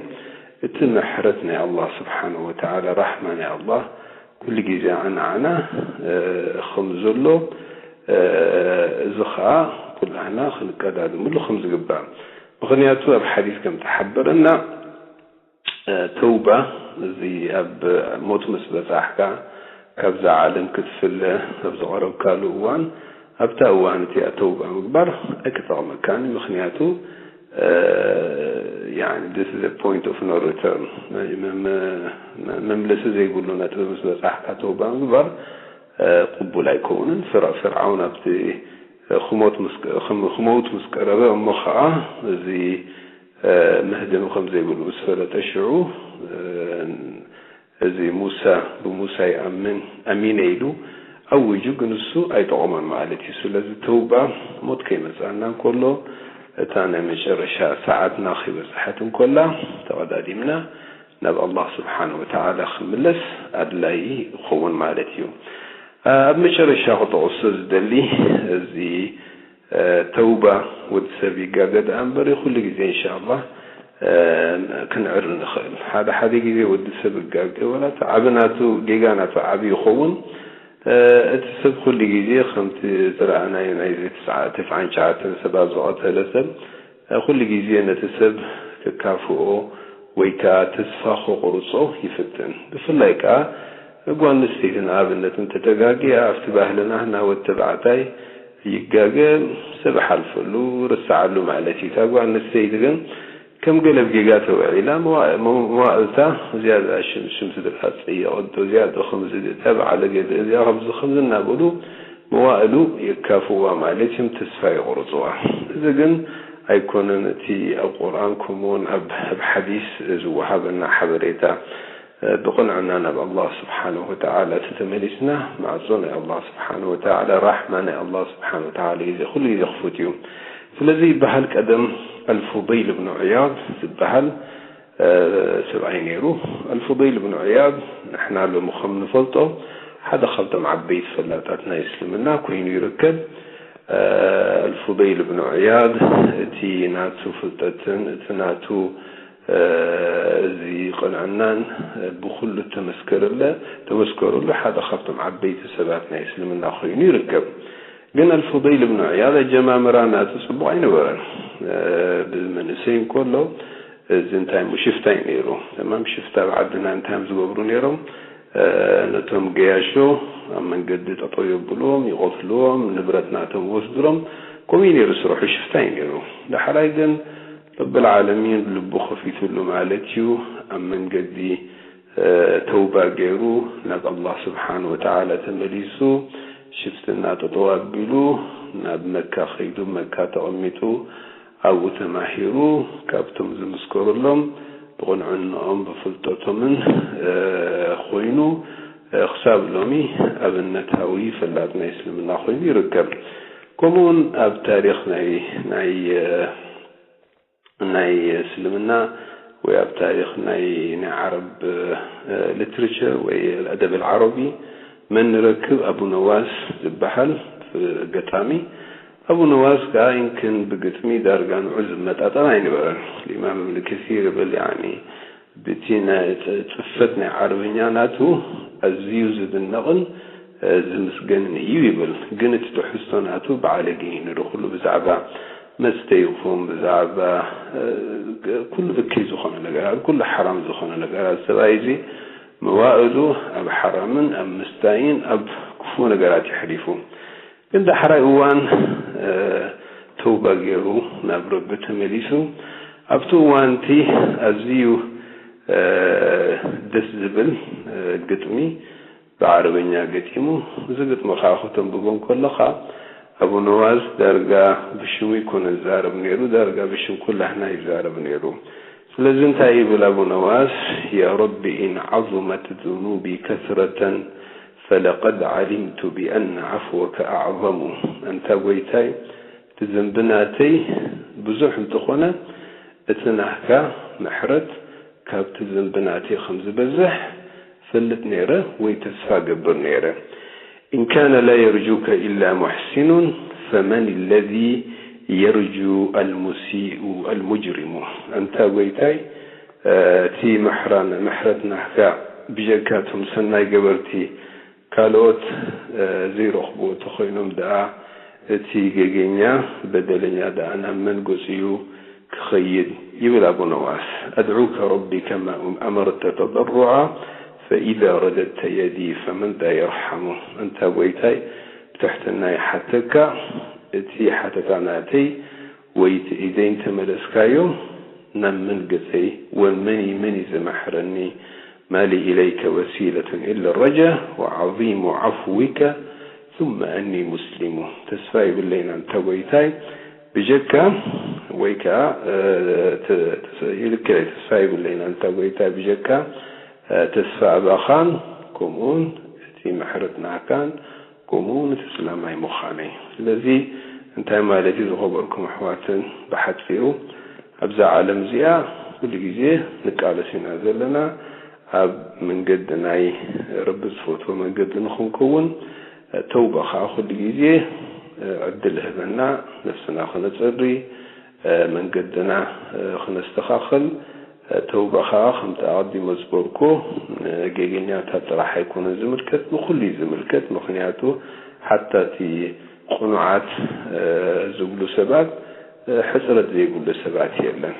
እቲ ምሕረት ናይ ኣላህ ስብሓነሁ ወተዓላ፣ ራሕማ ናይ ኣላህ ኩሉ ግዜ ንዓና ከም ዘሎ፣ እዚ ኸዓ ኩላህና ክንቀዳደምሉ ከም ዝግባእ። ምኽንያቱ ኣብ ሓዲስ ከም ተሓበረና፣ ተውባ፣ እዚ ኣብ ሞት ምስ በጻሕካ ካብዛ ዓለም ክትፍለ ኣብ ዝቐረብካሉ እዋን፣ ኣብታ እዋን እቲኣ ተውባ ምግባር ኣይክጠቕመካን። ምኽንያቱ point of no return፣ መምለሲ ዘይብሉ ነጥቢ ምስ በጻሕካ ተውባ ምግባር ቅቡል ኣይከውንን። ፍርዓውን ኣብቲ ክመውት ምስ ቀረበ እሞ ኸዓ እዚ መህደሚ ከም ዘይብሉ ምስ ፈለጠ ሽዑ እዚ ሙሳ ብሙሳ ይኣምን ኣሚነ ኢሉ ኣዊጁ፣ ግን እሱ ኣይጠቐሞን ማለት እዩ። ስለዚ ተውባ ሞት ከይመጽኣና እንከሎ እታ ናይ መጨረሻ ሰዓትና ከይበጽሐት እንከላ ተቐዳዲምና ናብ ኣላህ ስብሓን ወተዓላ ክምለስ ኣድላይ ይኸውን ማለት እዩ። ኣብ መጨረሻ ክጠቕሶ ዝደሊ እዚ ተውባ ወዲ ሰብ ይጋገ ደኣ እምበር ኩሉ ግዜ እንሻኣላህ ክንዕር ንኽእል። ሓደ ሓደ ግዜ ወዲ ሰብ ይጋገ፣ ወላ እቲ ዓቢ ናቱ ጌጋ ናቱ ዓቢ ይኸውን። እቲ ሰብ ኩሉ ግዜ ከምቲ ዝረኣናዮ ናይዚ ትስዓን ትሽዓን ሰብ ኣብ ዝቐተለ ሰብ ኩሉ ግዜ ነቲ ሰብ ክካፍኦ ወይ ከኣ ተስፋ ከቑርጾ ይፍትን። ብፍላይ ከኣ ጓል ኣንስተይቲ ንኣብነት እንተተጋግያ ኣብቲ ባህልና ናወት ተባዕታይ ይጋገ ሰብ ሓልፈሉ ርሰዓሉ ማለት እዩ። እታ ጓል ኣንስተይቲ ግን ከም ገለ ጌጋ ተውዒላ መዋእልታ ዝያዳ ሽምሽም ስድራ ትጽየቐቶ ዝያዳ ከምዚ እታ በዓለ ገለ እዚኣ ከምዚ ከምዚ እናበሉ መዋእሉ የካፍዋ ማለት እዮም፣ ተስፋ የቑርፅዋ። እዚ ግን ኣይኮነን እቲ ኣብ ቁርኣን ከምኡውን ኣብ ሓዲስ ዝወሃበና ሓበሬታ። ብቕንዕና ናብ ኣላህ ስብሓንሁ ወተዓላ ተተመሊስና ማዕፆ ናይ ኣላህ ስብሓንሁ ወተዓላ ራሕማ ናይ ኣላህ ስብሓንሁ ወተዓላ ግዜ ኩሉ ግዜ ክፉት እዩ። ስለዚ ይበሃል ቀደም ኣልፉደይል እብኑ ዕያድ ዝበሃል ሰብኣይ ነይሩ። ኣልፉደይል እብኑ ዕያድ ንሕና ሎሚ ከም ንፈልጦ ሓደ ካብቶም ዓበይቲ ፈላጣት ናይ እስልምና ኮይኑ ይርከብ። ኣልፉደይል እብኑ ዕያድ እቲ ናቱ ፍልጠትን እቲ ናቱ እዚ ቅንዕናን ብኩሉ ተመስከረለ ተመስከረሉ ሓደ ካብቶም ዓበይቲ ሰባት ናይ እስልምና ኮይኑ ይርከብ። ግን ኣልፉደይል እብኑ ዕያድ ኣጀማምራ ናቱ ጽቡቕ ኣይነበረን። ብመንእሰይ እንከሎ እዚ እንታይ እሞ ሽፍታ እዩ ነይሩ። ተማም ሽፍታ ኣብ ዓድና እንታይ እዮም ዝገብሩ ነይሮም? ነቶም ገያሾ ኣብ መንገዲ ጠጠው የብልዎም፣ ይቐትልዎም፣ ንብረት ናቶም ይወስድሎም። ከምኡ እዩ ነይሩ ስርሑ፣ ሽፍታ እዩ ነይሩ። ዳሕራይ ግን ረብል ዓለሚን ልቡ ከፊትሉ ማለት እዩ። ኣብ መንገዲ ተውባ ገይሩ ናብ ኣላህ ስብሓን ወተዓላ ተመሊሱ ሽፍትና ጠጠው ኣቢሉ ናብ መካ ከይዱ መካ ተቐሚጡ ኣብኡ ተማሂሩ ካብቶም ዝምስከሩሎም ብቕንዕንኦም ብፍልጠቶምን ኮይኑ ክሳብ ሎሚ ኣብነታዊ ፈላጥ ናይ እስልምና ኮይኑ ይርከብ። ከምኡውን ኣብ ታሪኽ ናይ ናይ ናይ እስልምና ወይ ኣብ ታሪኽ ናይ ናይ ዓረብ ሊትሬቸር ወይ ኣደብ ዓረቢ መን ንረክብ? ኣቡ ነዋስ ዝበሃል ገጣሚ። ኣቡ ነዋስ ከኣ ይምክን ብግጥሚ ዳርጋ ንዑ ዝመጣጠን ኣይነበረን። ኢማም እብን ከሲር ይብል ያኒ ብቲ ናይ ጽፈት ናይ ዓረብኛ ናቱ ኣዝዩ ዝድነቕን ዝምስገንን እዩ ይብል። ግን እቲ ትሕዝቶ ናቱ ባዕለገ እዩ ንድኹሉ ብዛዕባ መስተ ይኹን ብዛዕባ ኩሉ እከይ ዝኾነ ነገራት ኩሉ ሓራም ዝኾነ ነገራት ሰብኣይ እዚ መዋእሉ ኣብ ሓራምን ኣብ ምስታይን ኣብ ክፉእ ነገራት የሕሊፉ። ግን ዳሕራይ እዋን ተውባ ገይሩ ናብ ረቢ ተመሊሱ ኣብቲ እዋን እቲ ኣዝዩ ደስ ዝብል ግጥሚ ብዓረብኛ ገጢሙ። እዚ ግጥሚ ከዓ ከተንብቦ እንከለኻ ኣቡ ነዋዝ ዳርጋ ብሽሙ ይኮነ ዝዛረብ ነይሩ፣ ዳርጋ ብሽም ኩላህና ይዛረብ ነይሩ። ስለዚ እንታይ ይብል ኣቡነ ዋስ? يا رب إن عظمت ذنوبي كثرة فلقد علمت بأن عفوك أعظم። ኣንታ ጎይታይ፣ እቲ ዘንቢ ናተይ ብዙሕ እንተኾነ፣ እቲ ናህካ ምሕረት ካብቲ ዘንቢ ናተይ ከም ዝበዝሕ ፈልጥ ነይረ ወይ ተስፋ ገብር ነይረ። إن كان لا يرجوك إلا محسن فمن الذي يرجو المسيء المجرم። ኣንታ ጎይታይ፣ እቲ ምሕራን ምሕረት ናህካ ብጀካ እቶም ሰናይ ገበርቲ ካልኦት ዘይረኽብዎ ተኾይኖም ደኣ፣ እቲ ገገኛ በደለኛ ደኣ ናብ መን ገጹ እዩ ክኸይድ? ይብል ኣቡነ ዋስ። أدعوك ربي كما أمرت تضرعا فإذا رددت يدي فمن ذا يرحم። ኣንታ ጎይታይ፣ ብትሕትና ይሓተካ፣ እቲ ሓተታ ናተይ ወይ እቲ ኢደይ እንተመለስካዮ ናብ መን ገጸይ ወን መን እዩ፣ መን እዩ ዝመሕረኒ? ما لي إليك وسيلة إلا الرجا وعظيم عفوك ثم أني مسلم። ተስፋ ይብለይን ኣንታ ጎይታይ ብጀካ፣ ወይ ከኣ፣ እ፣ ተ-፣ ተስ-፣ ይልክዕ፣ ተስፋ ይብለይን ኣንታ ጎይታይ ብጀካ፣ እ፣ ተስፋ ኣባኻን ከምኡውን እቲ ምሕረት ናህካን ከምኡ እውን እቲ ስላማይ ምዃነይ። ስለዚ እንታይ ማለት እዩ ዝኸበርኩም ኣሕዋትን? ብሓጺሩ ኣብዛ ዓለም እዚኣ ኩሉ ግዜ ንቃለስ ኢና ዘለና። ኣብ መንገዲ ናይ ረቢ ዝፈትዎ መንገዲ ንኽንከውን፣ ተውባ ኸዓ ኩሉ ግዜ ዕድል ህበና፣ ነፍስና ክነጸሪ፣ መንገድና ክነስተኻኽል። ተውባ ኸዓ ከምቲ ኣቐዲመ ዝበልኩ ንጌገኛታት ጥራሕ ኣይኮነን ዝምልከት፣ ንኹሉ እዩ ዝምልከት። ምኽንያቱ ሓታ እቲ ቅኑዓት ዝብሉ ሰባት ሕጽረት ዘይብሉ ሰባት የለን።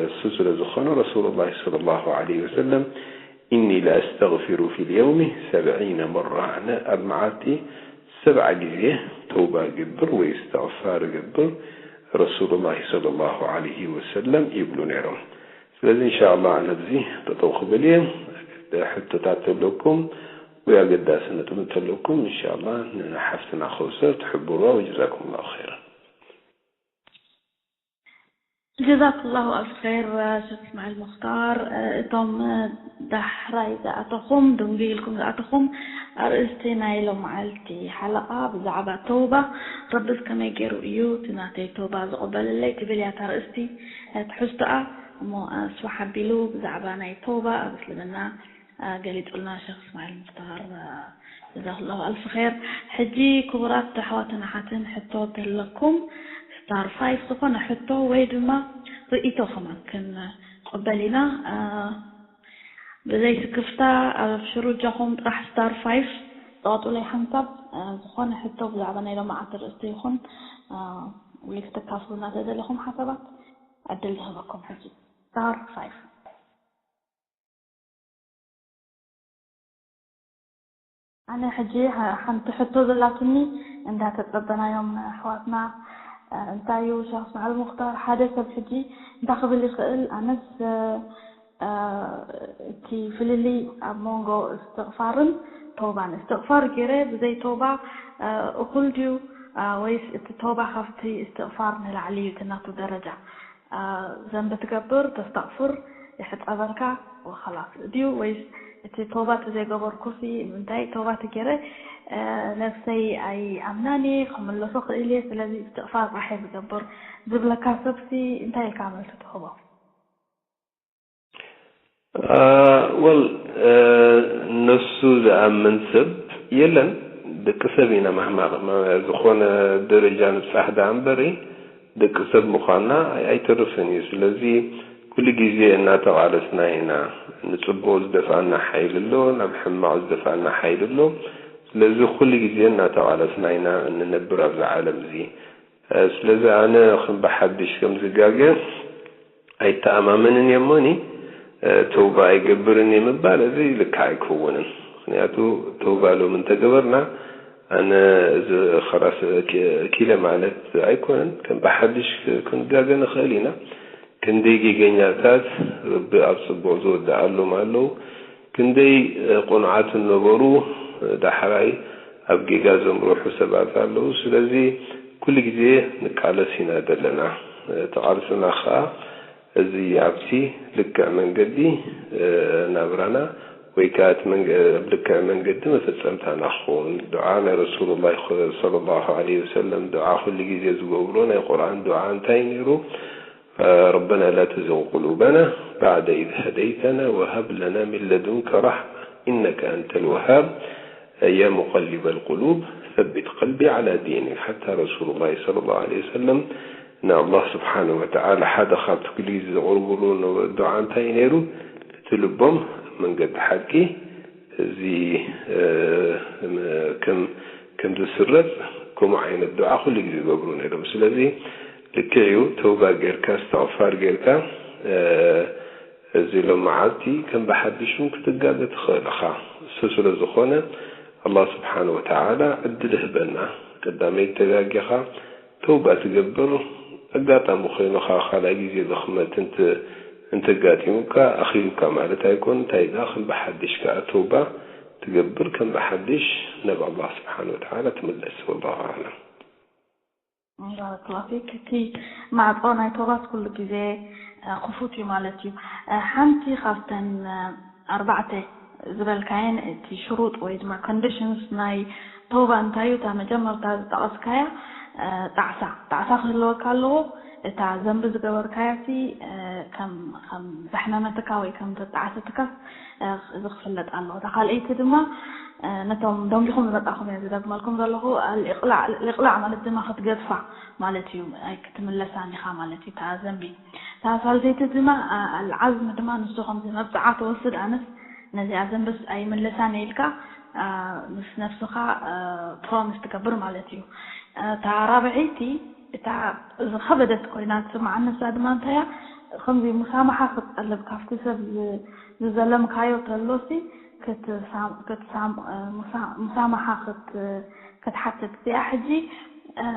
እሱ ስለ ዝኾነ ረሱሉላህ ሰለላሁ ዐለይሂ ወሰለም፣ "ኢኒ ለኣስተግፊሩ ፊል የውሚ ሰብዒነ መራ"፣ ኣነ ኣብ መዓልቲ ሰብዓ ግዜ ተውባ እገብር ወይ እስትግፋር እገብር ረሱሉላህ ሰለላሁ ዐለይሂ ወሰለም ይብሉ ነይሮም። ስለዚ እንሻኣላህ ኣነ ኣብዚ ጠጠው ክብል እየ። ሕቶታት ተለኩም ወይ ኣገዳሲ ነጥቢ እንተለኩም እንሻኣላህ ንሓፍትና ከውሰር ትሕብሩዋ። ወጀዛኩም ላሁ ኸይረን። ጀዛኩላሁ ኣልፍ ኸይር ሸኽ እስማዒል ሙኽታር። እቶም ዳሕራይ ዝኣተኹም፣ ድንጉይ ኢልኩም ዝኣተኹም፣ ኣርእስቲ ናይ ሎመዓልቲ ሓለቓ ብዛዕባ ተውባ፣ ረብስ ከመይ ገይሩ እዩ እቲ ናተይ ተውባ ዝቕበለለይ ትብል እያ እታ ኣርእስቲ፣ ትሕዝቶኣ። እሞ ኣስፍሕ ኣቢሉ ብዛዕባ ናይ ተውባ ኣብ እስልምና ገሊጹልና ሸኽ እስማዒል ሙኽታር፣ ጀዛኩላሁ ኣልፍ ኸይር። ሕጂ ክቡራት ኣሕዋትን ኣሓትን፣ ሕቶ ተለኩም፣ ስታር ፋይፍ ዝኾነ ሕቶ ወይ ድማ ርእይቶ ከማን ክንቅበል ኢና። ብዘይ ስክፍታ ኣብ ሽሩጃኹም ጥራሕ ስታር ፋይፍ ጸቕጡለይ ሓንሳብ። ዝኾነ ሕቶ ብዛዕባ ናይ ሎማዓንቲ ርእስቲ ይኹን ወይ ክትካፍሉና ተደለኹም ሓሳባት ዕድል ዝህበኩም ሕጂ ስታር ፋይፍ። ኣነ ሕጂ ሓ-፣ ሓንቲ ሕቶ ዘላትኒ፣ እንዳተጸበናዮም ኣሕዋትና፣ እ፣ እንታይ እዩ ሸኽ እስማዕል ሙኽታር፣ ሓደ ሰብ ሕጂ እንታይ ክብል ይኽእል? ኣነስ፣ እ፣ እ፣ እቲ ፍልልይ ኣብ መንጎ እስትቕፋርን ተውባን፣ እስትቕፋር ገይረ ብዘይ ተውባ፣ እ፣ እኹል ድዩ? እ፣ ወይስ እቲ ተውባ ካብቲ እስትቕፋር ንላዕሊ እዩ እቲ ናቱ ደረጃ? አ፣ ዘንቢ ትገብር፣ ተስተቕፍር፣ ይሕጸበልካ፣ ወኸላስ ድዩ? ወይስ እቲ ተውባ ተዘይገበርኩሲ ንምንታይ ተውባ ተገይረ፣ አ፣ ነብሰይ ኣይኣምናን እየ፣ ክምለሶ ክእል እየ፣ ስለዚ እስትቕፋር ጥራሕ እየ ዝገብር ዝብለካ ሰብሲ እንታይ ኢልካ መልሲ ትህቦ? አ፣ ወል፣ አ፣ ነሱ ዝኣምን ሰብ የለን። ደቂ ሰብ ኢና ማሕማቕ። ማ-፣ ዝኾነ ደረጃ ንብጻሕ ደኣ እምበሪ፣ ደቂ ሰብ ምዃንና ኣይ-፣ ኣይተርፍን እዩ። ስለዚ ኩሉ ግዜ እናተቓለስና ኢና። ንጽቡቕ ዝደፍኣና ሓይሊ ኣሎ፣ ናብ ሕማቕ ዝደፍኣና ሓይሊ ኣሎ። ስለዚ ኩሉ ግዜ እናተቓለስና ኢና እንነብር ኣብዛ ዓለም እዚ። እ፣ ስለዚ ኣነ ከም ብሓድሽ ከም ዝጋገ ኣይተኣማመንን እየ እሞኒ፣ እ፣ ተውባ ኣይገብርን እየ ምባል እዚ ልክዕ ኣይከውንን። ምኽንያቱ ተውባ ሎሚ እንተገበርና ኣነ እዚ ኸላስ ኪ-፣ ኪለ ማለት ኣይኮነን። ከም ብሓድሽ ክ-፣ ክንጋገ ንኽእል ኢና። ክንደይ ጌገኛታት ረቢ ኣብ ጽቡቕ ዝወድኣሎም ኣለዉ። ክንደይ፣ እ፣ ቅኑዓት እነበሩ፣ እ፣ ዳሕራይ ኣብ ጌጋ ዘምርሑ ሰባት ኣለዉ። ስለዚ ኩሉ ግዜ ንቃለስ ኢና ዘለና። እ፣ እቲ ቃልስና ኸኣ እዚ ኣብቲ ልክዕ መንገዲ ናብራና ወይ ከዓ እቲ ኣብ ልክዕ መንገዲ መፈፀምታና ክኸውን ዱዓ ናይ ረሱሉላህ ሰለላሁ ዐለይሂ ወሰለም ዱዓ ኩሉ ግዜ ዝገብሮ ናይ ቁርኣን ዱዓ እንታይ ነይሩ? ربنا لا تزغ قلوبنا بعد إذ هديتنا وهب لنا من لدنك رحمة إنك أنت الوهاب يا مقلب القلوب ثبت قلبي على دينك حتى رسول الله صلى الله عليه وسلم ንኣላህ ስብሓነ ወተዓላ ሓደ ካብቲ ኩሉ ግዜ ዘቕርብሉ ነበሩ ዱዓ እንታይ ነይሩ? እቲ ልቦም ኣብ መንገዲ ሓቂ እዚ ከም ከም ዝስረጽ ከምኡ ዓይነት ዱዓ ኩሉ ግዜ ይገብሩ ነይሮም። ስለዚ ልክዕ እዩ፣ ተውባ ጌርካ እስትቕፋር ጌርካ እዚ ሎም መዓልቲ ከም ብሓድሽ እውን ክትጋገ ትኽእል ኢኻ። እሱ ስለ ዝኾነ ኣላህ ስብሓነ ወተዓላ ዕድል ይህበና። ቀዳመይቲ ተጋጊኻ ተውባ ትገብር፣ ኣጋጣሚ ኮይኑ ኸዓ ካልኣይ ግዜ ድኽመት እንተ እንተጋጢሙካ ኣኺሉካ ማለት ኣይኮን። እንታይ ደኣ ከም ብሓድሽ ከኣ ተውባ ትገብር፣ ከም ብሓድሽ ናብ ኣላህ ስብሓነ ወተዓላ ትምለስ። ወላሁ ኣዕለም። ባረከላሁ ፊክ። እቲ ማዕጾ ናይ ተውባስ ኩሉ ግዜ ክፉት እዩ ማለት እዩ። ሓንቲ ካብተን ኣርባዕተ ዝበልካየን እቲ ሽሩጥ ወይ ድማ ኮንዲሽንስ ናይ ተውባ እንታይ እዩ? እታ መጀመርታ ዝጠቐስካያ ጣዕሳ ጣዕሳ ክህልወካ ኣለዎ። እታ ዘንቢ ዝገበርካያ ሲ ከም ከም ዘሕመመትካ ወይ ከም ዘጣዕሰትካ እዚ ክፍለጥ ኣለዎ። እታ ካልኣይቲ ድማ ነቶም ደንጊኹም ዝመጻኹም እየ ዝደግመልኩም ዘለኹ። ልቅላዕ ማለት ድማ ክትገድፋ ማለት እዩ። ኣይክትምለሳን ኢኻ ማለት እዩ። እታ ዘንቢ እታ ሳልሰይቲ ድማ ኣልዓዝሚ ድማ ንሱ ከምዚ መብፅዓ ትወስድ ኣነስ ነዚኣ ዘንብስ ኣይምለሳን ኢልካ ምስ ነፍስኻ ፕሮሚስ ትገብር ማለት እዩ። እታ ራብዐይቲ እታ ዝኸበደት ኮይና ትስምዓኒ ንሳ ድማ እንታይ እያ ከምዚ ሙሳማሓ ክትጠልብ ካብቲ ሰብ ዝዘለምካዮ ተሎሲ ክትሳም ክትሳም ሙሳማሓ ክት ክትሓትት እዚኣ ሕጂ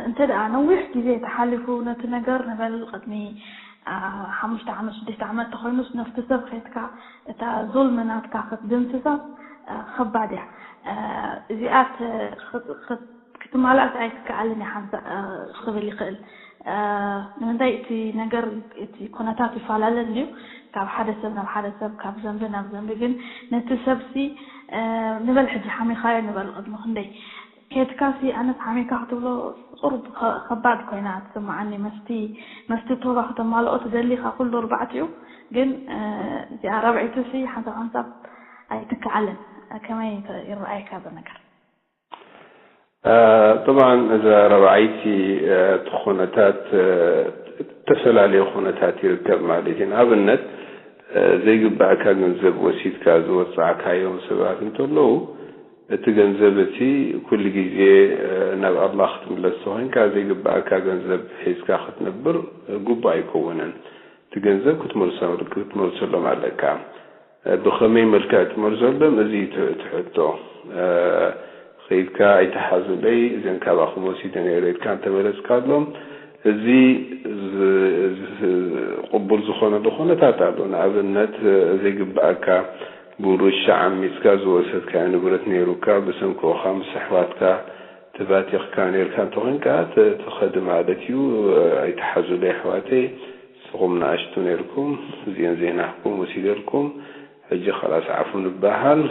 እንተ ደኣ ነዊሕ ግዜ ተሓሊፉ ነቲ ነገር ንበል ቅድሚ ሓሙሽተ ዓመት ሽዱሽተ ዓመት ተኮይኑስ ነፍቲ ሰብ ከይትካ እታ ዙልሚ ናትካ ክትድምስሳ ከባድ እያ። እዚኣ ክትማላእስ ኣይትከኣልን እያ ሓንሳእ ክብል ይኽእል። ንምንታይ እቲ ነገር እቲ ኩነታት ይፈላለ እንድዩ ካብ ሓደ ሰብ ናብ ሓደ ሰብ ካብ ዘንቢ ናብ ዘንቢ ግን ነቲ ሰብሲ ንበል ሕጂ ሓሚኻዮ ንበል ቅድሚ ክንደይ ኬድካሲ ኣነስ ሓሚካ ክትብሎ ቁሩብ ከባድ ኮይና ትስምዓኒ መስቲ መስቲ ቶባ ከተማልኦ ትደሊ ካብ ኩሉ ኣርባዕቲኡ ግን እዚኣ ራብዐይቲ ሲ ሓንሳብ ሓንሳብ ኣይትከኣልን ከመይ ይረኣየካ እዚ ነገር طبعا እዛ ራብዓይቲ እቲ ኩነታት ተፈላለየ ኩነታት ይርከብ ማለት እዩ ንኣብነት ዘይግባእካ ገንዘብ ወሲድካ ዝወፃዕካዮም ሰባት እንተለዉ እቲ ገንዘብ እቲ ኩሉ ግዜ ናብ ኣላህ ክትምለስ ተኾይንካ ዘይግባእካ ገንዘብ ሒዝካ ክትነብር ግቡእ ኣይከውንን። እቲ ገንዘብ ክትመልሰሎም ኣለካ። ብኸመይ መልክዕ ትመልሰሎም እዚ እዩ እቲ ሕቶ። ከይድካ ኣይትሓዙለይ እዘን ካባኹም ወሲደ ነይረ ኢልካ እንተመለስካሎም እዚ ቅቡል ዝኾነሉ ኩነታት ኣሎ። ንኣብነት ዘይግበኣካ ብውርሻ ዓሚፅካ ዝወሰድካዮ ንብረት ነይሩካ ብሰንክኡ ከዓ ምስ ኣሕዋትካ ተባቲኽካ ነይርካ እንተኾይንካ ትኸዲ ማለት እዩ። ኣይትሓዙለይ ኣሕዋተይ ንስኹም ንኣሽቱ ነይርኩም እዚኤን ዘይናህኩም ወሲደልኩም ሕጂ ኸላስ ዓፉ ንበሃል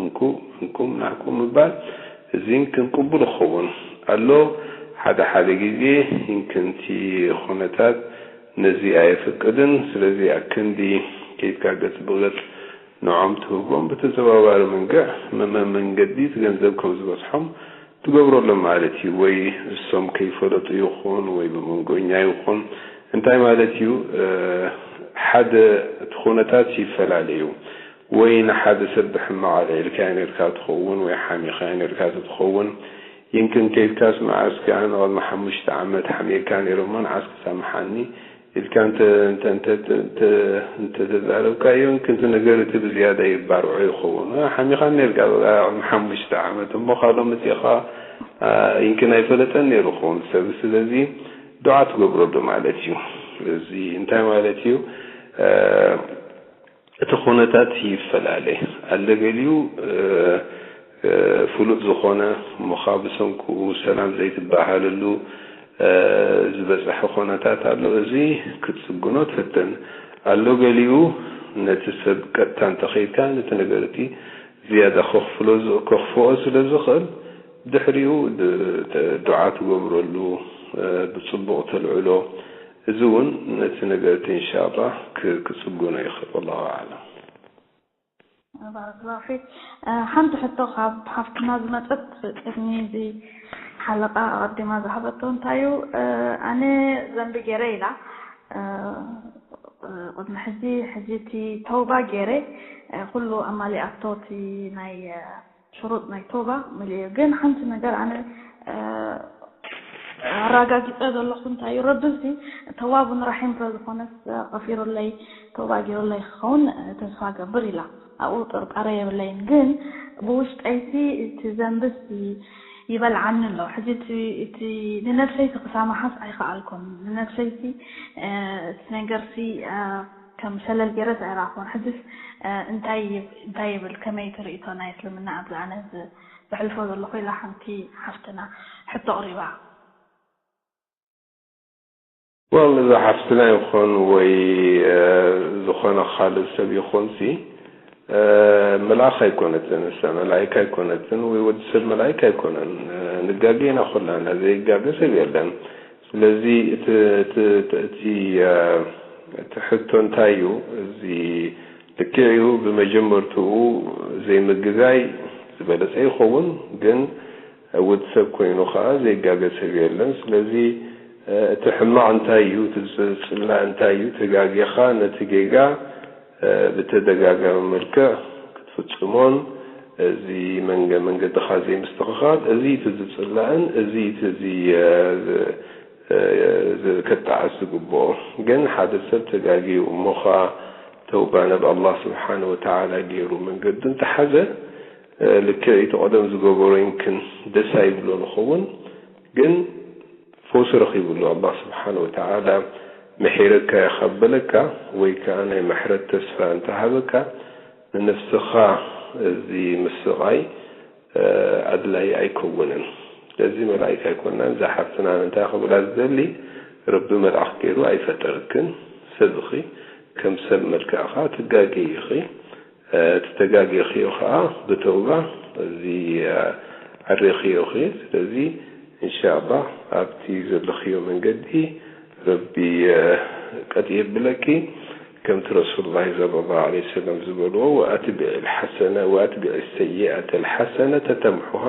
እንኩ እንኩም ናህኩም ምባል እዚ ይንክን ቅቡል ይኸውን ኣሎ። ሓደ ሓደ ግዜ ይንክን እቲ ኹነታት ነዚ ኣየፍቅድን። ስለዚ ኣክንዲ ከይድካ ገጽ ብገጽ ንዖም ትህቦም ብተዘዋዋሪ መንገዕ መመ መንገዲ እቲ ገንዘብ ከም ዝበጽሖም ትገብረሎም ማለት እዩ። ወይ እሶም ከይፈለጡ ይኹን ወይ ብመንጎኛ ይኹን እንታይ ማለት እዩ ሓደ እቲ ኩነታት ይፈላለ እዩ። ወይ ንሓደ ሰብ ብሕማቕ ኣልዒልካዮ ነርካ ትኸውን ወይ ሓሚኻዮ ነርካ ትኸውን ይንክን ከይድካስ መዓስ ከኣ ንቕድሚ ሓሙሽተ ዓመት ሓሚየካ ነይረ እሞ ንዓስ ክሳምሓኒ ኢልካ እንተተዛረብካዮ፣ ክንቲ ነገር እቲ ብዝያዳ ይባርዖ ይኸውን። ሓሚኻ ነርካ ቅድሚ ሓሙሽተ ዓመት እሞ ካብ ሎሚ መጺእኻ ይንክን ኣይፈለጠን ነይሩ ክኸውን ሰብ። ስለዚ ዱዓ ትገብረሉ ማለት እዩ። እዚ እንታይ ማለት እዩ? እቲ ኩነታት ይፈላለ ኣለ። ገሊኡ ፍሉጥ ዝኾነ እሞ ካብ ብሰንክኡ ሰላም ዘይትበሃለሉ ዝበፅሐ ኩነታት ኣሎ። እዚ ክትፅግኖ ትፍትን። ኣሎ። ገሊኡ ነቲ ሰብ ቀጥታ እንተኸይድካ ነቲ ነገር እቲ ዝያዳ ከኽፍሎ ዝ- ከኽፍኦ ስለ ዝኽእል ድሕሪኡ ድ- ተ- ዱዓ ትገብረሉ፣ እ፣ ብጽቡቕ ተልዕሎ። እዚ እውን ነቲ ነገር እቲ ኢንሻኣላህ ክ- ክጽግኖ ይኽእል። ወላሁ ኣዕለም። ባረከላሁ ፊክ። ሓንቲ ሕቶ ካብ ሓፍትና ዝመፀት ቅድሚ እዚ ሓለቃ ኣቐዲማ ዝሃበቶ እንታይ እዩ፣ ኣነ ዘንቢ ገይረ ኢላ፣ ቅድሚ ሕጂ ሕጂ እቲ ተውባ ገይረ ኩሉ ኣማሊኣቶ እቲ ናይ ሽሩጥ ናይ ተውባ መሊኡ፣ ግን ሓንቲ ነገር ኣነ ኣረጋጊፀ ዘለኹ እንታይ እዩ፣ ረቢ እዚ ተዋቡን ራሒም ስለ ዝኾነስ፣ ቀፊሩለይ ተውባ ገይሩለይ ክኸውን ተስፋ ገብር ኢላ። ኣብኡ ጥርጣረ የብለይን። ግን ብውሽጠይሲ እቲ ዘንብስ ይበልዓኒ ኣሎ። ሕጂ እቲ እቲ ንነብሰይቲ ክሳማሓስ ኣይከኣልኩን። ንነብሰይቲ እቲ ነገርሲ ከም ሸለል ገይረስ ኣይረኣኹን። ሕጅስ እንታይ ይብ- እንታይ ይብል፣ ከመይ ትርእይቶ ናይ እስልምና ኣብዚ ኣነ ዝ- ዘሕልፎ ዘለኹ ኢላ ሓንቲ ሓፍትና ሕቶ ኣቕሪባ። ወል እዛ ሓፍትና ይኹን ወይ ዝኾነ ካልእ ሰብ ይኹንሲ፣ መልኣኽ ኣይኮነትን፣ እሳ መላኢካ ኣይኮነትን ወይ ወዲ ሰብ መላኢካ ኣይኮነን። ንጋገ ኢና ኩላና፣ ዘይጋገ ሰብ የለን። ስለዚ እቲ እቲ እቲ እቲ እቲ ሕቶ እንታይ እዩ? እዚ ልክዕ እዩ፣ ብመጀመርትኡ ዘይምግጋይ ዝበለጸ ይኸውን፣ ግን ወዲ ሰብ ኮይኑ ኸዓ ዘይጋገ ሰብ የለን። ስለዚ እቲ ሕማቕ እንታይ እዩ? እቲ ዝጽላእ እንታይ እዩ? ተጋጊኻ ነቲ ጌጋ ብተደጋጋሚ መልክዕ ክትፍጽሞን እዚ መንገ መንገድኻ ዘይምስትኽኻል እዚ እቲ ዝጽላእን እዚ እቲ እዚ ከተዓስ ዝግብኦ። ግን ሓደ ሰብ ተጋግዩ እሞ ኸዓ ተውባ ናብ ኣላህ ስብሓነ ወተዓላ ገይሩ መንገዱ እንተሓዘ ልክዕ እቲ ቀደም ዝገበሮ ይምክን ደስ ኣይብሎን ይኸውን። ግን ፈውሲ ረኺብሉ ኣላህ ስብሓነ ወተዓላ ምሒረካ እየ ካብ በለካ ወይ ከዓ ናይ ምሕረት ተስፋ እንተሃበካ ንነፍስኻ እዚ ምስቓይ ኣድላይ ኣይከውንን። ስለዚ መላኢካ ኣይኮናን። እዛ ሓፍትና እንታይ ክብላ ዝደሊ፣ ረቢ መልኣኽ ገይሩ ኣይፈጠርክን። ሰብ ኢኺ፣ ከም ሰብ መልክዕኻ ትጋገይ ኢኺ። እቲ ተጋጊኽዮ ኸዓ ብተውባ እዚ ኣሪኽዮ ኢኺ። ስለዚ እንሻላህ ኣብቲ ዘለኽዮ መንገዲ ረቢ ቀጥ የብለኪ። ከምቲ ረሱሉላሂ ሰለላሁ ዐለይሂ ወሰለም ዝበልዎ፣ ወኣትቢዒ ልሓሰነ ወኣትቢዒ ሰይኣተ ልሓሰነተ ተምሑሃ።